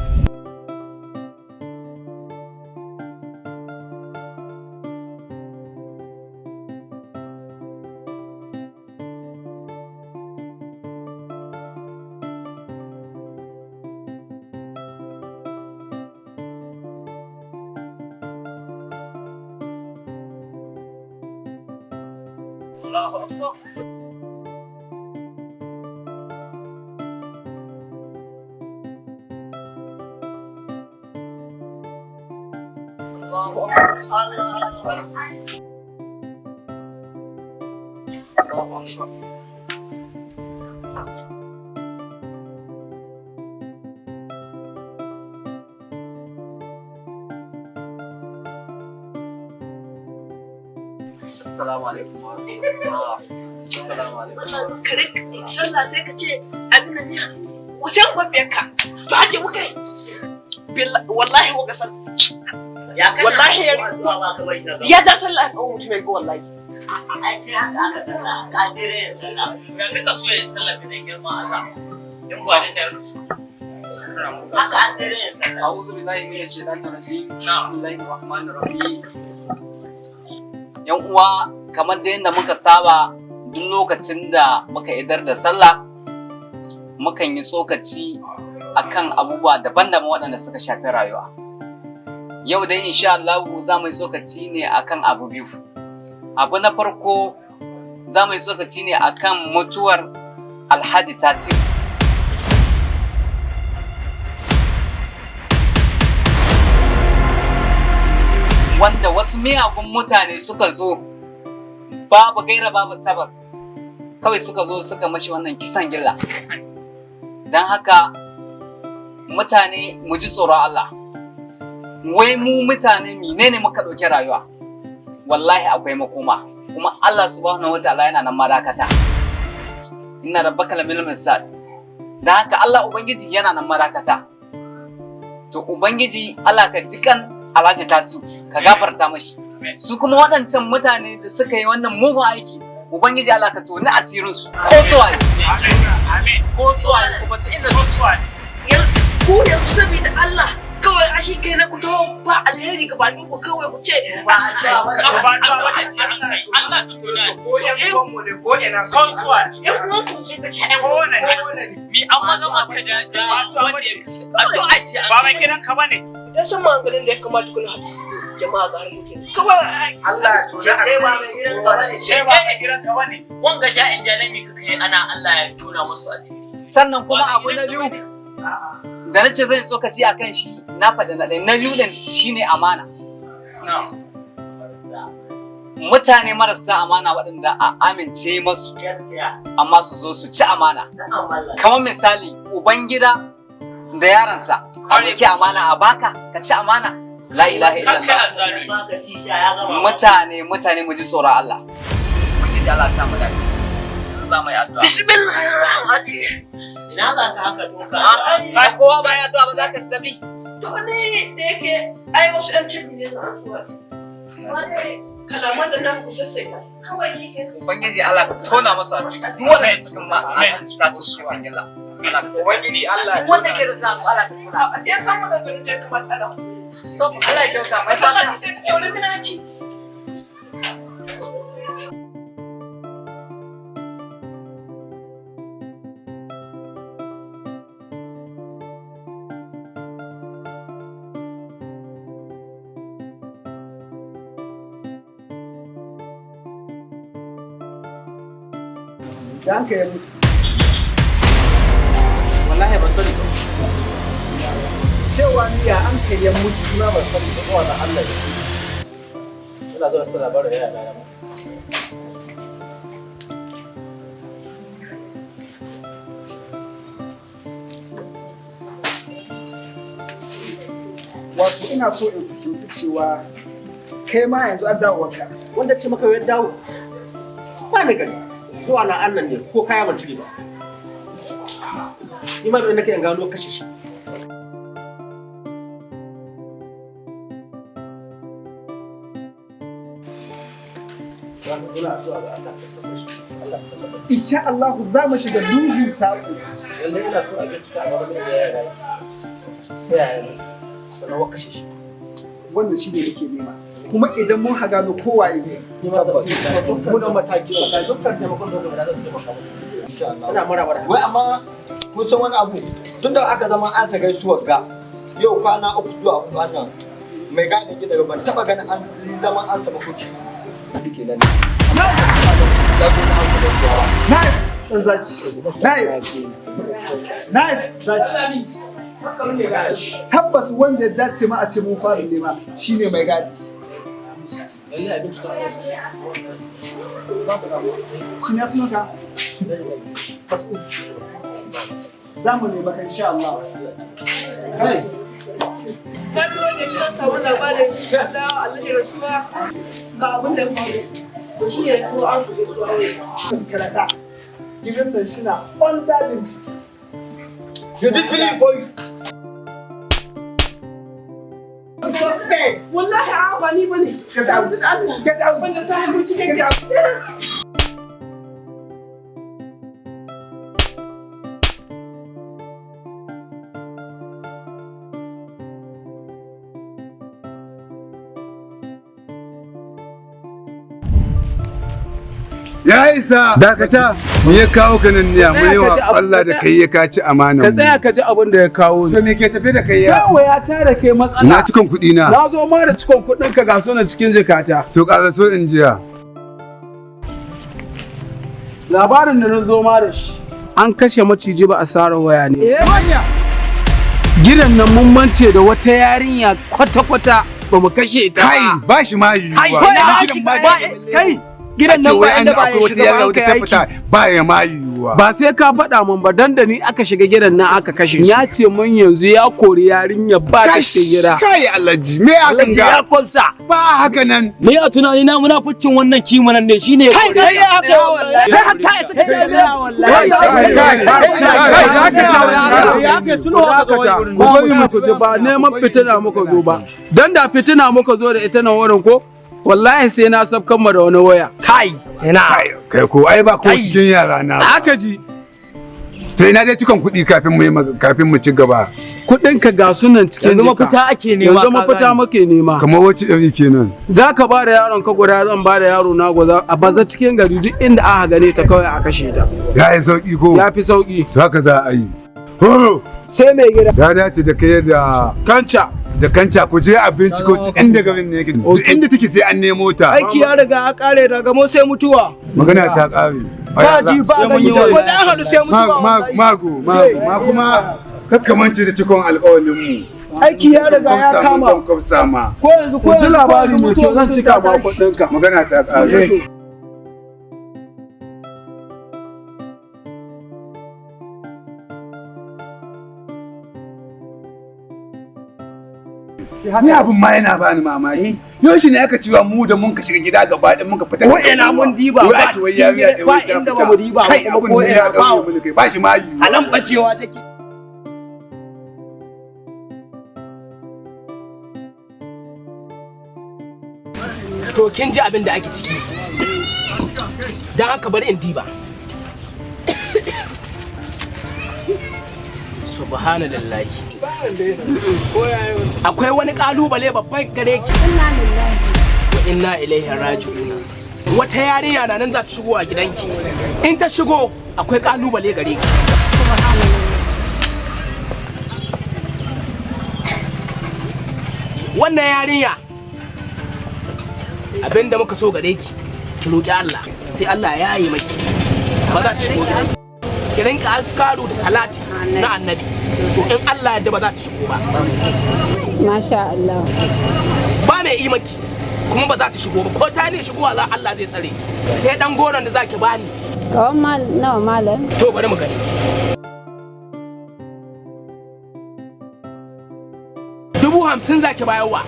U: Assalamu alaikum wa rahmatullah. Assalamu alaikum.
N: Kare sallah sai ka ce abin nan ne wasan gwamnati ka. To haje muka yi. Wallahi wa gasar.
P: Ya kana
N: wallahi ya
P: addu'a ba ka bari ka gama.
N: Ya ja sallah tsawon mutum ya ga wallahi.
P: Ai kai haka aka sallah, ka dire ya sallah.
G: Ya kaka so ya sallah da girma Allah. In ba da ya rusu.
P: Haka an dire ya sallah.
U: A'udhu billahi minash shaitanir rajim. Bismillahir rahmanir rahim. Yan uwa kamar da yadda muka saba duk lokacin da muka idar da sallah mukan yi tsokaci akan abubuwa daban-daban waɗanda suka shafi rayuwa. Yau dai insha Allah za mu yi tsokaci ne akan abu biyu. Abu na farko za mu yi tsokaci ne akan mutuwar Alhaji Tasiu. Wanda wasu miyagun mutane suka zo babu gaira babu sabab kawai suka zo suka mashi wannan kisan gilla. Don haka mutane mu ji tsoron Allah. Wai mu mutane menene muka ɗauki rayuwa? Wallahi akwai makoma kuma Allah subhanahu wataala yana nan madakata. Inna rabbaka lamil mirsad. Dan haka Allah ubangiji yana nan madakata. To ubangiji Allah ka jikan Alhaji Tasu ka gafarta mashi. Su kuma waɗancan mutane da suka yi wannan mugun aiki ubangiji Allah ka toni asirin su ko su waye. Ko su waye kuma duk inda su
N: Yanzu ku yanzu saboda Allah kawai a shi kai na ku taho ba alheri ga bakin ku kawai ku ce
P: ba addu'a ba ce
G: ba addu'a ba ce an kai Allah su tona su
E: ko ƴan uwanmu ne ko ina su
G: ko suwa
N: ƴan uwanku su ka ce ƴan
G: mi an magama ka da wanda ya kashe addu'a ce
L: ba mai gidan ka bane
N: Dan san maganganun da ya kamata kuna haɗu. jama'a ga harkokin. Kawai
P: Allah ya tona
N: kai ba mai gidan ka bane.
P: Kai ba mai gidan ka bane.
G: Wanga ja'in jalami ka kai ana Allah ya tona musu asiri.
U: Sannan kuma abu na biyu da na ce zan tsokaci a kan shi, na faɗi na ɗaya. Na biyu ɗin shine amana. Mutane marasa amana waɗanda a amince masu amma su zo su ci amana. Kamar misali, ubangida da yaransa, a ɗauki amana a baka ka ci amana. La ilaha illallah. Mutane, mutane, mu ji tsoron Allah. Ubangiji Allah sa mu dace. Za mu yi addu'a.
N: Bismillahirrahmanirrahim.
P: Ina za ka haka doka?
U: Ba kowa ba ya addu'a ba, za ka tafi.
N: To ni da yake ai wasu ƴan canji ne za su wani. Kalaman da nan ku sassaita kawai shi ke.
U: Ubangiji Allah ka tona masu asiri. Duk waɗanda suka ma ta su kisan gilla.
P: Ubangiji Allah.
G: Wanda ke da zaku Allah ta kula.
N: Ya san maganganun da ya kamata ana.
G: To Allah ya kyauta mai
N: fata. Sai ka ce wani minaci.
D: Da hanka ya mutu.
P: Wallahi ban sani ba.
D: Cewa ni ya an kai ya mutu kuma ban sani ba, zuwa da Allah ya.
P: Ina zuwa sa labarin yana da mutu.
D: Wato ina so in fahimci cewa kai ma yanzu an dawo ka.
P: Wanda ce maka wayar dawo. Ba ni gari. Zuwa na annan ne ko kaya ban cire ba. Ni ma bai nake in gano kashe shi.
D: Insha Allah za mu shiga lungun saƙo.
P: Yanzu ina so a bincika a wani da ya rayu. Ta yaya ne? Sannan wa kashe shi.
D: Wannan shi ne nake nema. Kuma idan mun ha gano kowaye ne.
P: Mu da mataki ba dukkan taimakon da kuma zan taimaka musu.
T: Insha Allah.
P: Ina maraba da
T: Wai amma kun san wani abu, tunda aka zama an sa gaisuwar ga yau kwana 3 zuwa 4 wannan mai gadin gida ban taba ganin an yi zama an saba kuki. Kenan. Ya zo na an sa gaisuwa ba.
D: Nice! Ɗan zaki. Nice! Nice! Zaki. Tabbas wanda ya dace ma a ce mun fara nema shine mai gadi. Shin ya sunanka? Mas'ud. Za mu nema ka insha Allah. Kai.
N: Na ji wanda ya samu labarin Allah Allah ya rasuwa ga abin da ya faru. To shi ne ko an su gaisuwa wai.
D: Karata. Gidan nan shi na under bincike.
T: You did believe boy.
N: Suspect. Wallahi a ba ni bane.
D: Get out. Get out.
N: Wanda sa hannu cikin
D: Get out.
R: Ya isa, dakata, me ya kawo ka nan ne? Mu yi wa Allah da kai ya kaci amana.
Q: Ka tsaya ka ji abin da ya kawo ni.
R: To me ke tafe da kai ya?
Q: Yawa ya tara kai matsala.
R: Ina cikon kuɗi na.
Q: Na zo ma da cikon kuɗin ka ga suna cikin jakata.
R: To ƙara so in jiya.
Q: Labarin da na zo ma da shi. An kashe maciji ba a sara waya ne. Gidan nan mun mance da wata yarinya kwata-kwata ba mu kashe ta.
R: Kai ba shi ma yiwuwa.
Q: Kai
R: Gidan nan ba inda ba ya shiga ba kai aiki. Ba ya ma yiwuwa.
Q: Ba sai ka faɗa min ba, dan da ni aka shiga gidan nan aka kashe shi. Ya ce mun yanzu ya kori yarinya ba ta cikin gida.
R: Kai Alhaji, me hakan ga?
P: ya kwamsa.
R: Ba haka nan.
G: Ni a tunani na munafuccin wannan kimanan ne shine ya
P: Kai
G: kore
P: kai
G: ta.
P: ya haka wallahi. Kai hatta ya saka kai wallahi.
Q: Ku bari mu ku ji, ba neman fitina muka zo ba. Dan da fitina muka zo da ita nan wurin ko wallahi sai na sabkan mu da wani waya.
P: Kai ina.
R: Kai ko ai ba ko cikin yara na.
Q: Aka ji.
R: To ina dai cikon kuɗi kafin mu yi kafin mu ci gaba.
Q: Kuɗin ka ga sunan cikin
G: Yanzu
Q: jika.
G: mafita ake nema,
Q: Yanzu
G: ka
Q: mafita
G: gane.
Q: muke nema.
R: Kamar wace iri kenan?
Q: Za ka ba da yaron ka guda, zan ba da yaro na guda, a baza cikin gari duk inda aka gane ta kawai a kashe ta.
R: Ya yi sauki ko?
Q: Ya fi sauki.
R: To haka za a yi. Horo!
A: Sai mai gida.
R: Ya dace da kai da
Q: Kanca.
R: Da kanca ku je a binciko duk inda garin ne yake. Duk inda take sai an nemo ta.
F: Aiki ya riga ya kare daga mu sai mutuwa.
R: Magana ta kare.
F: Ba ji ba gani ko da an haɗu sai mutuwa.
R: Mago, mago, ma kuma kakkamance da cikon alƙawalin mu.
F: Aiki ya riga ya kama.
R: Zan kwafsa ma.
F: Ko yanzu ko yanzu
Q: labari mai kyau zan cika ma kuɗinka.
R: Magana ta kare. Ni abin ma yana bani mamaki. Yaushe ne aka cewa mu da mun ka shiga gida gaba ɗaya mun ka fita.
F: Ko ina mun diba
R: ba
F: ba cikin ba inda ba mu diba
R: kai abin ne ya daure mun kai ba shi ma yiwuwa.
F: Alan bacewa take.
N: To kin ji abin da ake ciki. Don haka bari in diba. Subhanallahi. Akwai wani kalubale babban gare ki. Wa inna ilaihi raji'un. Wata yarinya na nan za ta shigo a gidanki. In ta shigo akwai kalubale gare ki. Wannan yarinya abinda muka so gare ki, ki roki Allah sai Allah ya yi maki. Ba za ta shigo gidanki. Ki rinka askaru da salati na annabi. To in Allah yadda ba za ta shigo ba.
J: Masha Allah.
N: Ba mai yi maki kuma ba za ta shigo ba ko ta ne shigowa za Allah zai tsare. Sai dan goron da zaki bani.
J: Kawan mal nawa malam?
N: To bari mu gani. 50,000 zaki bayarwa.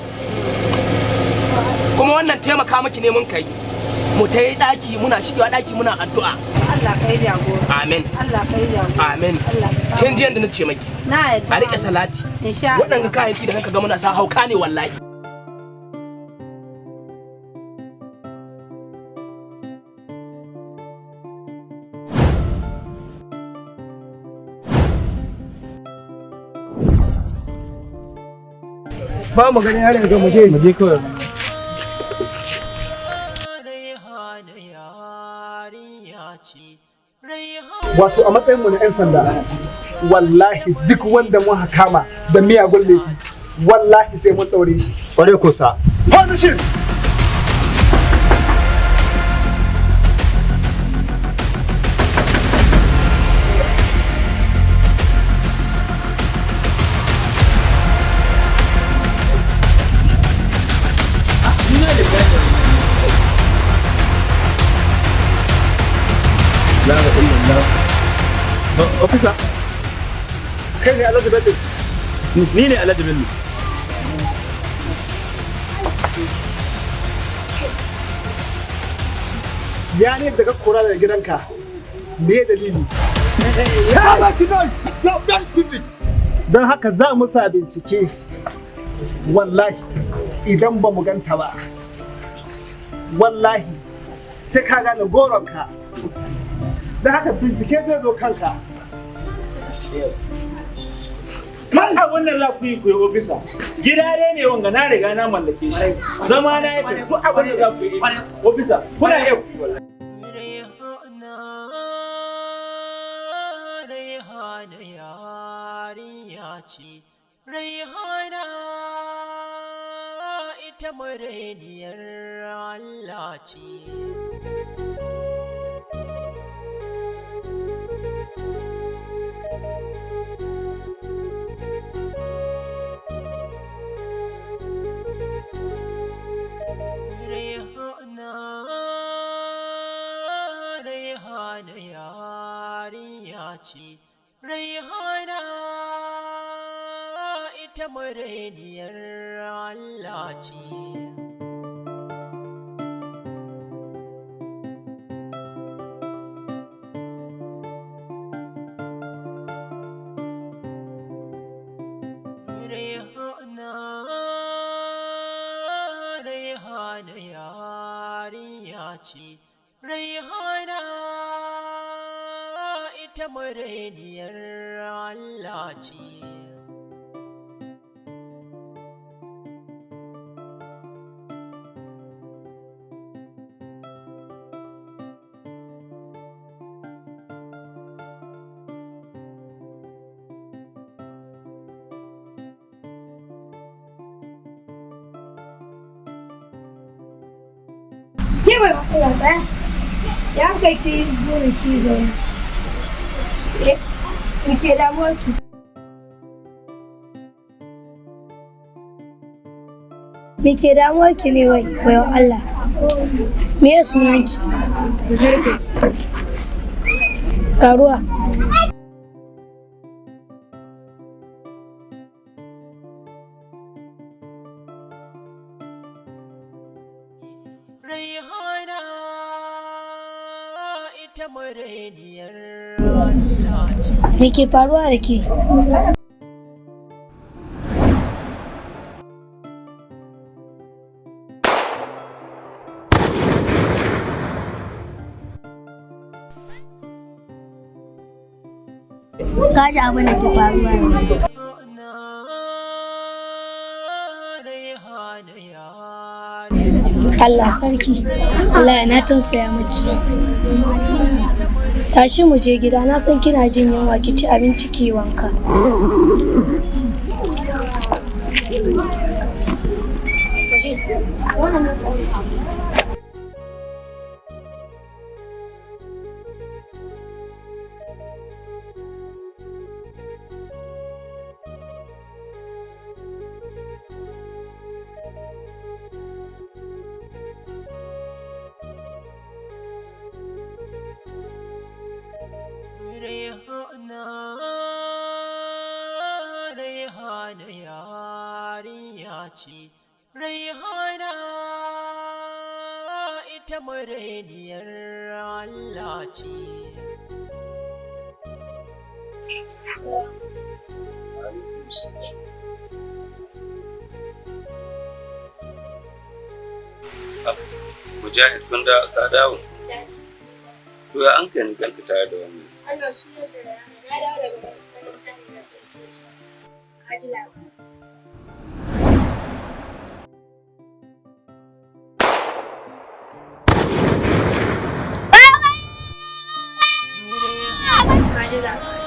N: Kuma wannan taimaka miki ne mun kai. Mu ta yi daki muna shigewa daki muna addu'a.
J: Allah kai jagora.
N: Amin.
J: Allah kai jagora.
N: Amin. Kin ji yadda na ce maki.
J: Na yadda.
N: A rike salati.
J: Insha Allah.
N: Waɗanga kayayyaki da kanka ga muna sa hauka ne wallahi.
F: Ba mu ganin yaron ga muje. Muje kawai.
D: Wato a matsayin mu na 'yan sanda wallahi duk wanda mun kama da miyagun laifi wallahi sai mun tsaure shi.
T: Kware ko sa.
D: Position!
Q: Officer.
D: Kai ne Alhaji Bello.
Q: Ni ne Alhaji Bello.
D: Ya ne daga kora daga gidanka. Me dalili? Don haka za mu sa bincike. Wallahi idan ba mu ganta ba. Wallahi sai ka gane goronka. Don haka bincike zai zo kanka.
L: Kan abin da za ku yi ku yi ofisa. Gida dai ne wanga na riga na mallake shi. Zama na yake duk abin da za ku yi ofisa. Kuna iya ku yi wallahi.
K: Raihana yarinya ce, Raihana ita marainiyar Allah ce. Raihana, Raihana yarinya ce, Raihana ita marainiyar Allah ce. Raihana, Raihana yarinya ce, Raihana ita marainiyar Allah ce.
B: Ke bai Allah tsaya. Ya kai ki zo ne ki zaune. Eh, me ke damuwar ki? Me ke damuwar ki ne wai, bayan Allah? Me ya sunan ki? Karuwa.
K: Raihana ita mareniyar Allah ce.
B: Me ke faruwa da ke?
S: Ka ji abin da ke faruwa ne.
B: Allah sarki, Allah na tausaya miki. Tashi mu je gida, na san kina jin yunwa ki ci abinci ki yi wanka. Mu je.
K: Raihana, Raihana yarinya ce. Raihana ita mareniyar Allah ce.
C: Mujahid kun da ka dawo. To ya an kai ni ganka tare da wannan.
B: Allah sunan da Rayana, na dawo daga makaranta ne na tsinto ta. Ka ji labari. Ka ji labari.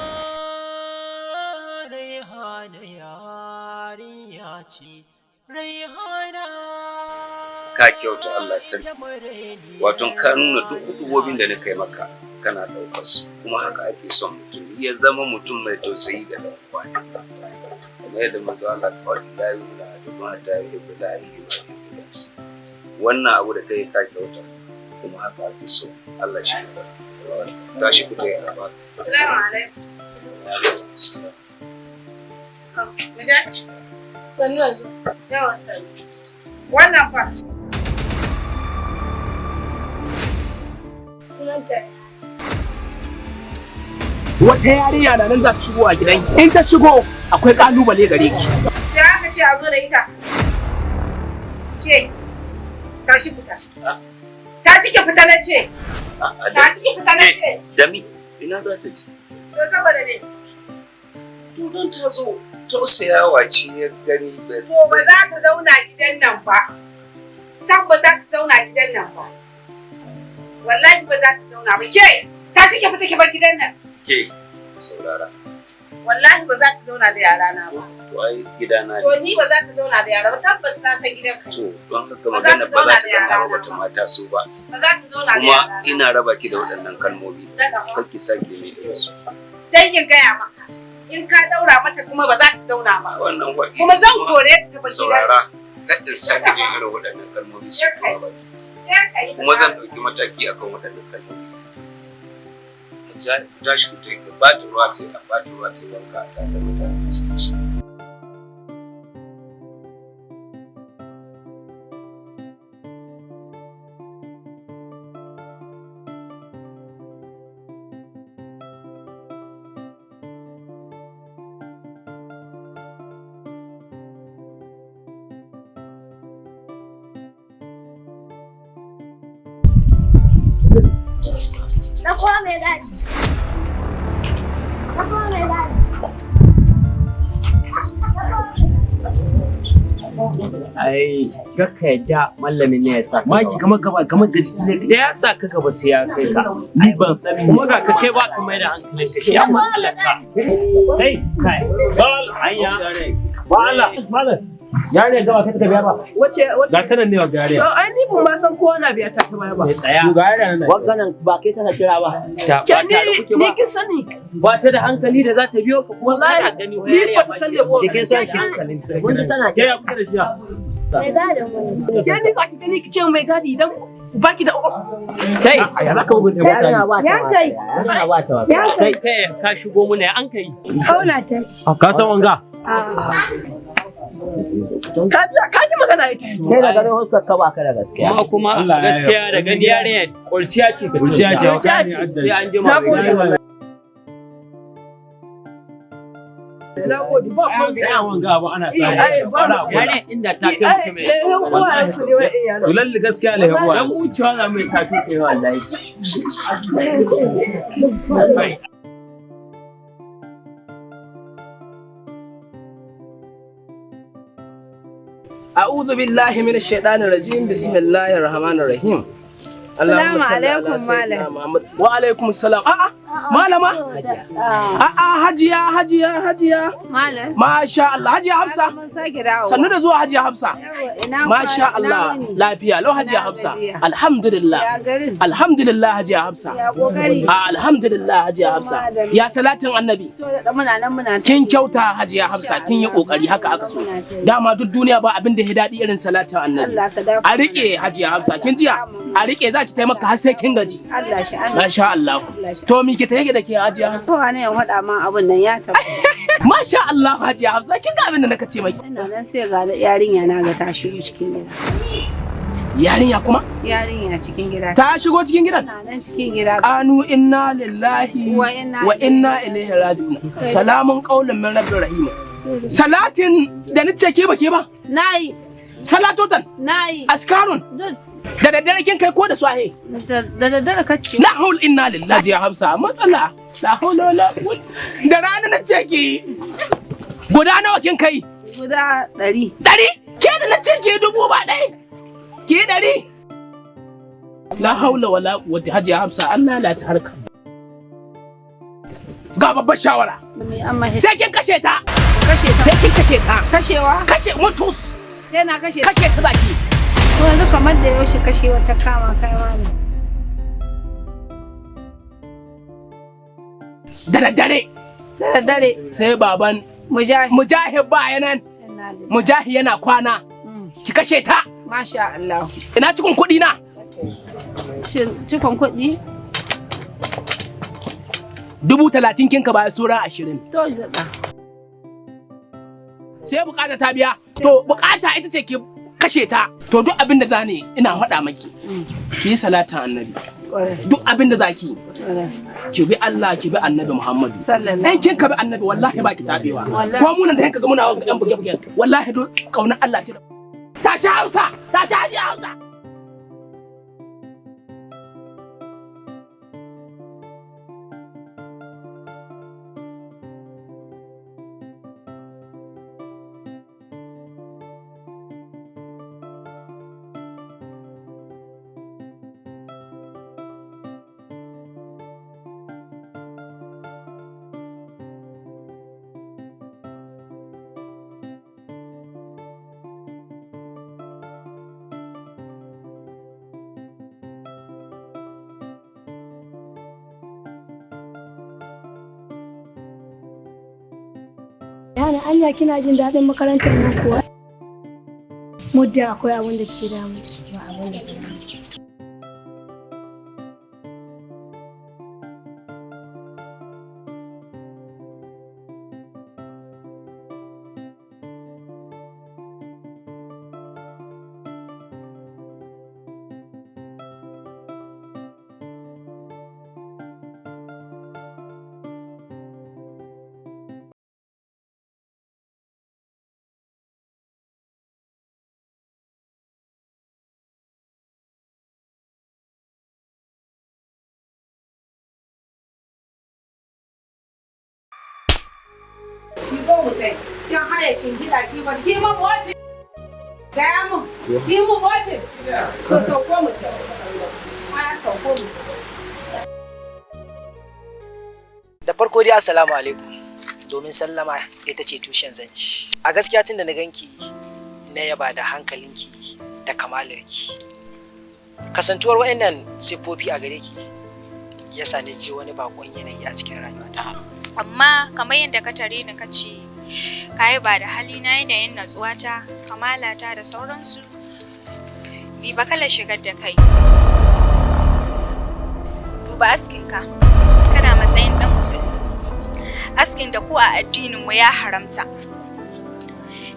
K: Raihana yarinya ce. Raihana
C: Ka kyauta Allah sarki. Wato ka nuna duk hudubobin da na kai maka kana ɗaukar su kuma haka ake son mutum ya zama mutum mai tausayi ga ɗan uwa. Kamar yadda manzo Allah ka faɗi la yu'minu ahadukum hatta yuhibba li akhihi ma yuhibbu li nafsihi. Wannan abu da kai ka kyauta kuma haka ake so Allah shi ya tashi ku tayi arba.
J: Assalamu alaikum. Mujahid. Sannu da zuwa. Yawa sannu. Wannan fa.
B: Sunanta
V: Wata yarinya na nan za ta shigo a gidanki. In ta shigo akwai kalubale gare ki.
J: Da aka ce a zo da ita. Ke. Tashi fita. Tashi ki fita na ce. Tashi ki fita na ce.
C: Dami ina za ta je?
J: To saboda me?
C: To don ta zo tausayawa ce ya gani ba
J: To ba za ta zauna gidan nan ba. San ba za ta zauna gidan nan ba. Wallahi ba za ta zauna ba. Ke, tashi ki fita ki bar gidan nan.
C: Ke saurara.
J: Wallahi ba za ta zauna da yara na ba.
C: To ai gidana
J: To
C: ne.
J: ni ba za ta zauna da yara ba tabbas na san gidan ka.
C: To don haka
J: Ba za
C: magana
J: ta
C: ba za
J: zauna
C: ta
J: da yara
C: zama
J: na
C: ba ta mata so ba.
J: Ba za ta zauna da
C: Kuma
J: yara na.
C: ina raba ki da waɗannan kalmomi. Kar ki sake mai irin su.
J: Dan yin gaya maka. In ka daura mata kuma ba za ta zauna ba.
C: Wannan waɗi.
J: Kuma zan kore ta ta bar gidan.
C: Saurara kar in sake jin irin waɗannan kalmomi su kuma ba.
J: Je ka yi
C: Kuma zan ɗauki mataki akan waɗannan kalmomi. Tashi ku tafi ba ta ruwa ta yi ba ta ruwa ta yi wanka ta da mutane su ci.
S: Na kowa mai gadi. Na kowa mai gadi.
O: Ai, gakka yadda mallamin ne ya sa.
P: Maki kamar gaba kamar gaji ne.
O: Da ya sa ka gaba sai ya kai ka.
P: Ni ban san me.
O: Kuma ga ka kai ba ka mai da hankalin ka shi amma matsalar ka. Kai, kai.
P: Bal
O: Anya.
P: Bala. Malam. Yarinya gaba kai ka biya ba.
N: Wace wace?
P: Ga ta nan ne wa yarinya.
N: Ai ni ban ma san kowa na biya ta ta baya ba.
P: Tsaya.
H: Wannan ba kai ka kira ba.
G: Ta
N: Ke
G: ba tare
N: ni
G: kuke
N: ni
G: ba.
N: kin sani.
G: Ba ta da hankali da za ta biyo ka kuma
N: Wallahi,
G: kana gani
N: ni ba ta san da
H: Ke kin san shi. Mun ji tana
P: Ke ya kuke da shi ya?
S: Mai gadin mu ne.
N: Ke ni za ki gani ki ce mai gadi idan baki da
G: Kai.
P: Ya za ka bugun ɗaya
H: Yarinya ba ta
B: Ya kai.
H: Yarinya ba ta
B: Ya kai.
G: Kai ka shigo muna ya an kai.
B: Kauna ta ce.
P: Ka san wanga?
N: Ka ji ka ji magana ita.
H: Kai da ganin huskar ka ba ka da gaskiya.
G: Kuma kuma gaskiya da gani yarinya kurciya ce ka ce.
P: Kurciya ce,
N: Kurciya ce.
G: Sai an jima.
N: Na gode. Na gode ba
P: Ai, ga wanga abu ana samu.
N: Ai, ba mu-
G: Yarinya inda ta kai mutum
N: Eh, yan uwayen su ne wa'in yaran.
P: To lalle gaskiya lahin uwa.
G: Dan wucewa za mu yi safi kai wallahi.
V: A'udhu billahi minash shaitanir rajim. Bismillahir rahmanir rahim.
J: Salamu
V: Allahumma salli ala
J: alaikum,
V: sayyidina
J: malam.
V: Muhammad. Wa alaikum salam. A'a, malama. A'a, hajiya, hajiya, hajiya.
J: Malam.
V: Masha Allah, hajiya Hafsa.
J: Mun sake dawowa.
V: Sannu da zuwa hajiya Hafsa.
J: Ina
V: Masha
J: kwana, ina
V: Allah,
J: wuni?
V: lafiya lau hajiya
J: Ina
V: Hafsa.
J: gajiya.
V: Alhamdulillah.
J: Ya garin.
V: Alhamdulillah hajiya Hafsa.
J: Ya kokari.
V: A alhamdulillah hajiya Hafsa.
J: Madalla.
V: Ya salatin annabi.
J: To da muna nan muna ta
V: Kin
J: yi.
V: kyauta hajiya Hafsa, kin yi kokari haka aka so. Dama duk duniya ba abin da ya daɗi irin salatin annabi.
J: Allah ka dafa
V: A rike hajiya Hafsa, kin jiya? A rike za ki taimaka har sai kin gaji.
J: Allah shi amin.
V: Masha Allah. To mi ki tayi da ke hajiya Hafsa?
J: To ne ya faɗa ma abun nan ya tabbata.
V: Masha Allah hajiya Hafsa, kin ga abin da naka ce maki.
J: Ina nan sai ga yarinya na ga ta shigo cikin gida.
V: Yarinya kuma?
J: Yarinya cikin gida.
V: Ta shigo cikin gidan?
J: Ina nan cikin gida.
V: Kanu inna lillahi
J: Wa inna
V: wa inna ilaihi raji'un. Salamun qaulun min rabbir rahim. Salatin da nace ke ba ke ba?
J: Nayi.
V: Salatotan.
J: Nayi.
V: Askarun.
J: Duk
V: Da daddare kin kai ko da swahe?
J: da daddare kace.
V: La haul inna lillahi ya Hafsa matsala. La haula wala quwwata. Da rana nace ki guda nawa kin kai?
J: Guda 100.
V: 100? Ke da nace ki 1000? Ki 100? La haula wala quwwata Hajiya Hafsa an lalata harka. Ga babbar shawara.
J: Me amma
V: Sai kin kashe ta.
J: Kashe ta.
V: Sai kin kashe ta.
J: Kashewa?
V: Kashe mutus.
J: Sai na kashe.
V: Kashe ta zaki.
J: To yanzu kamar da yaushe kashewa ta kama kai malam.
V: Da daddare.
J: Da daddare.
V: Sai baban
J: Mujahid.
V: Mujahid ba yanan. Mujahid yana kwana. Ki kashe ta.
J: Masha Allah.
V: Ina cikin kuɗi na.
J: Shin cikon kuɗi?
V: 30,000 kin ka baya sura 20.
J: To zaɗa.
V: Sai bukata ta biya. To bukata ita ce ki kashe ta. To duk abin da zani ina faɗa maki. Ki yi salatin annabi. Duk abin da zaki ki bi Allah ki bi annabi Muhammadu.
J: Sallallahu
V: In kin ka bi annabi wallahi ba ki tabewa.
J: Wallahi.
V: Ko munan da yanka ga muna yan buge buge wallahi duk kaunar Allah ce. Tashi Hausa, tashi Hajiya Hausa.
B: Yana anya kina jin daɗin makarantar nan kuwa? Muddin akwai abin da ke damu. Ba abin da ke damu.
J: Ki go mu tai. Kin haye shingida ki ba ki mun wofi. Gaya mun. Ki mun wofi. To sauko mu tai. A sauko mu tai.
A: Da farko dai assalamu alaikum. Domin sallama ita ce tushen zance. A gaskiya tun da na ganki na yaba da hankalinki da kamalarki. Kasantuwar wayannan siffofi a gare ki ya sa ni ji wani bakon yanayi a cikin rayuwata.
I: Amma kamar yadda ka tare ni ka ce ka yi ba da halina, yanayin natsuwata, kamalata da sauransu. Riba kalar shigar da kai. Duba askinka, kana matsayin ɗan musulmi. Askin da ko a addininmu ya haramta.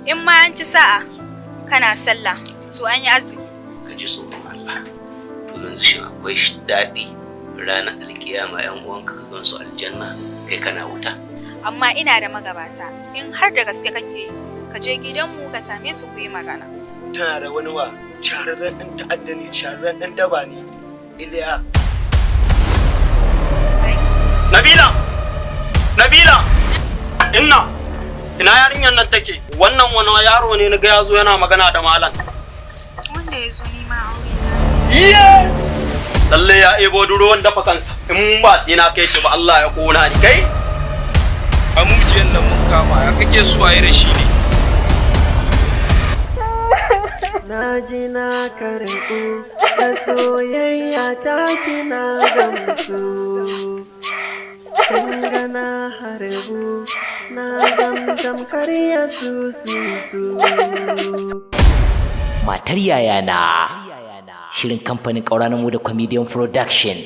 I: In ma an ci sa'a kana sallah, to an yi arziki.
C: Ka ji tsoron Allah. To yanzu shin akwai daɗi ranar alkiyama yan uwanka ka gansu aljanna, kai kana wuta?
I: Amma ina da magabata, in har da gaske kake yi, ka je gidanmu ka same su ku yi magana.
M: Tana da wani wa shahararren ɗan ta'adda ne, shahararren ɗan daba ne, Iliya.
W: Nabila! Nabila! Inna! Ina yarinyar nan take? Wannan wani yaro ne na ga ya zo yana magana da malam.
I: Wanda ya zo nema aure.
W: Iye! Lalle ya ebo ruwan dafa kansa. In ba sai na kai shi ba, Allah ya kona ni kai.
Q: Amujiyan nan mun kama, ya kake so a yi da shi ne?
X: Na ji na karɓu da soyayya ta, kina gamsu. Kun ga na harbu, na zamtam karya su su su.
Y: Matar Yayana. Shirin kamfanin ƙaura na da Comedian Production.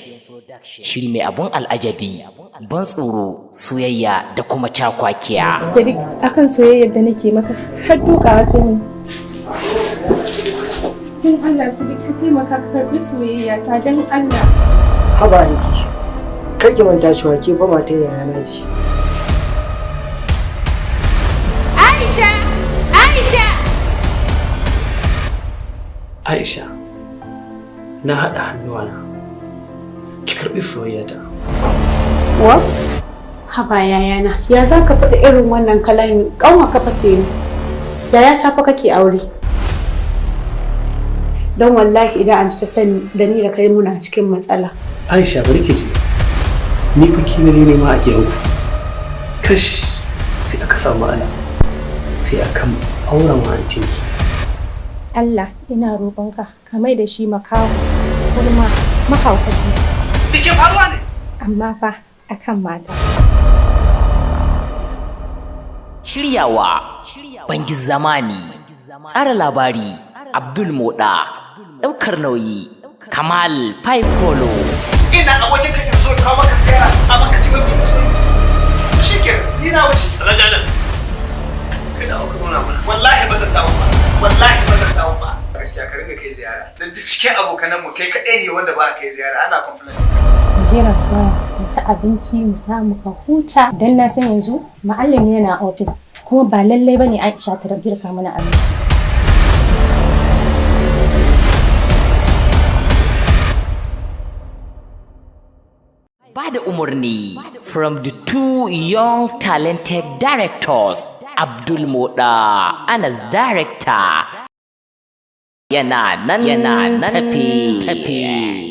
Y: Shiri mai abun al'ajabi, ban tsoro, soyayya da kuma cakwakiya.
Z: Sadiq, akan soyayyar da nake maka har dukawa zan yi. Don Allah Sadiq, ka taimaka ka karbi soyayya ta, don Allah.
A: Haba anti, kar ki manta cewa ke fa matar yayana ce.
J: Aisha! Aisha!
M: Aisha, na haɗa hannuwana. Ki karɓi soyayyata.
J: What? Haba yayana, ya za ka faɗi irin wannan kalami? Ƙanwa ka face ni. Yaya ta fa kake aure. Don wallahi idan an ta sani da ni da kai muna cikin matsala.
M: Aisha, bari ki ji. Ni fa ki na je nema a gidanku. Kash, sai aka samu matsala. Sai aka auren wa antinki.
Z: Allah, ina roƙonka ka mai da shi makaho, kurma, mahaukaci.
D: Me ke faruwa ne?
Z: Amma fa akan mata.
Y: Shiryawa Bangis Zamani, tsara labari Abdul Moda, ɗaukar nauyi Kamal Five Follow.
D: Ina abokin ka zo kawo maka ziyara, amma ka ci mafi da soyi. To shikenan, ni na wuce.
W: Alhaji Adam. Kai da aka nuna mana.
D: Wallahi ba zan dawo ba. Wallahi ba zan dawo ba. Gaskiya ka ringa kai ziyara. Dan duk cikin abokanan mu kai kaɗai ne wanda ba ka kai ziyara, ana complain.
Z: Mu je restaurant mu ci abinci, mu samu ka huta, don na san yanzu ma'allim yana ofis, kuma ba lallai bane Aisha ta girka mana abinci.
Y: Ba da umarni from the two young talented directors, Abdul Moda Anas director. Yana nan yana nan tafi tafi.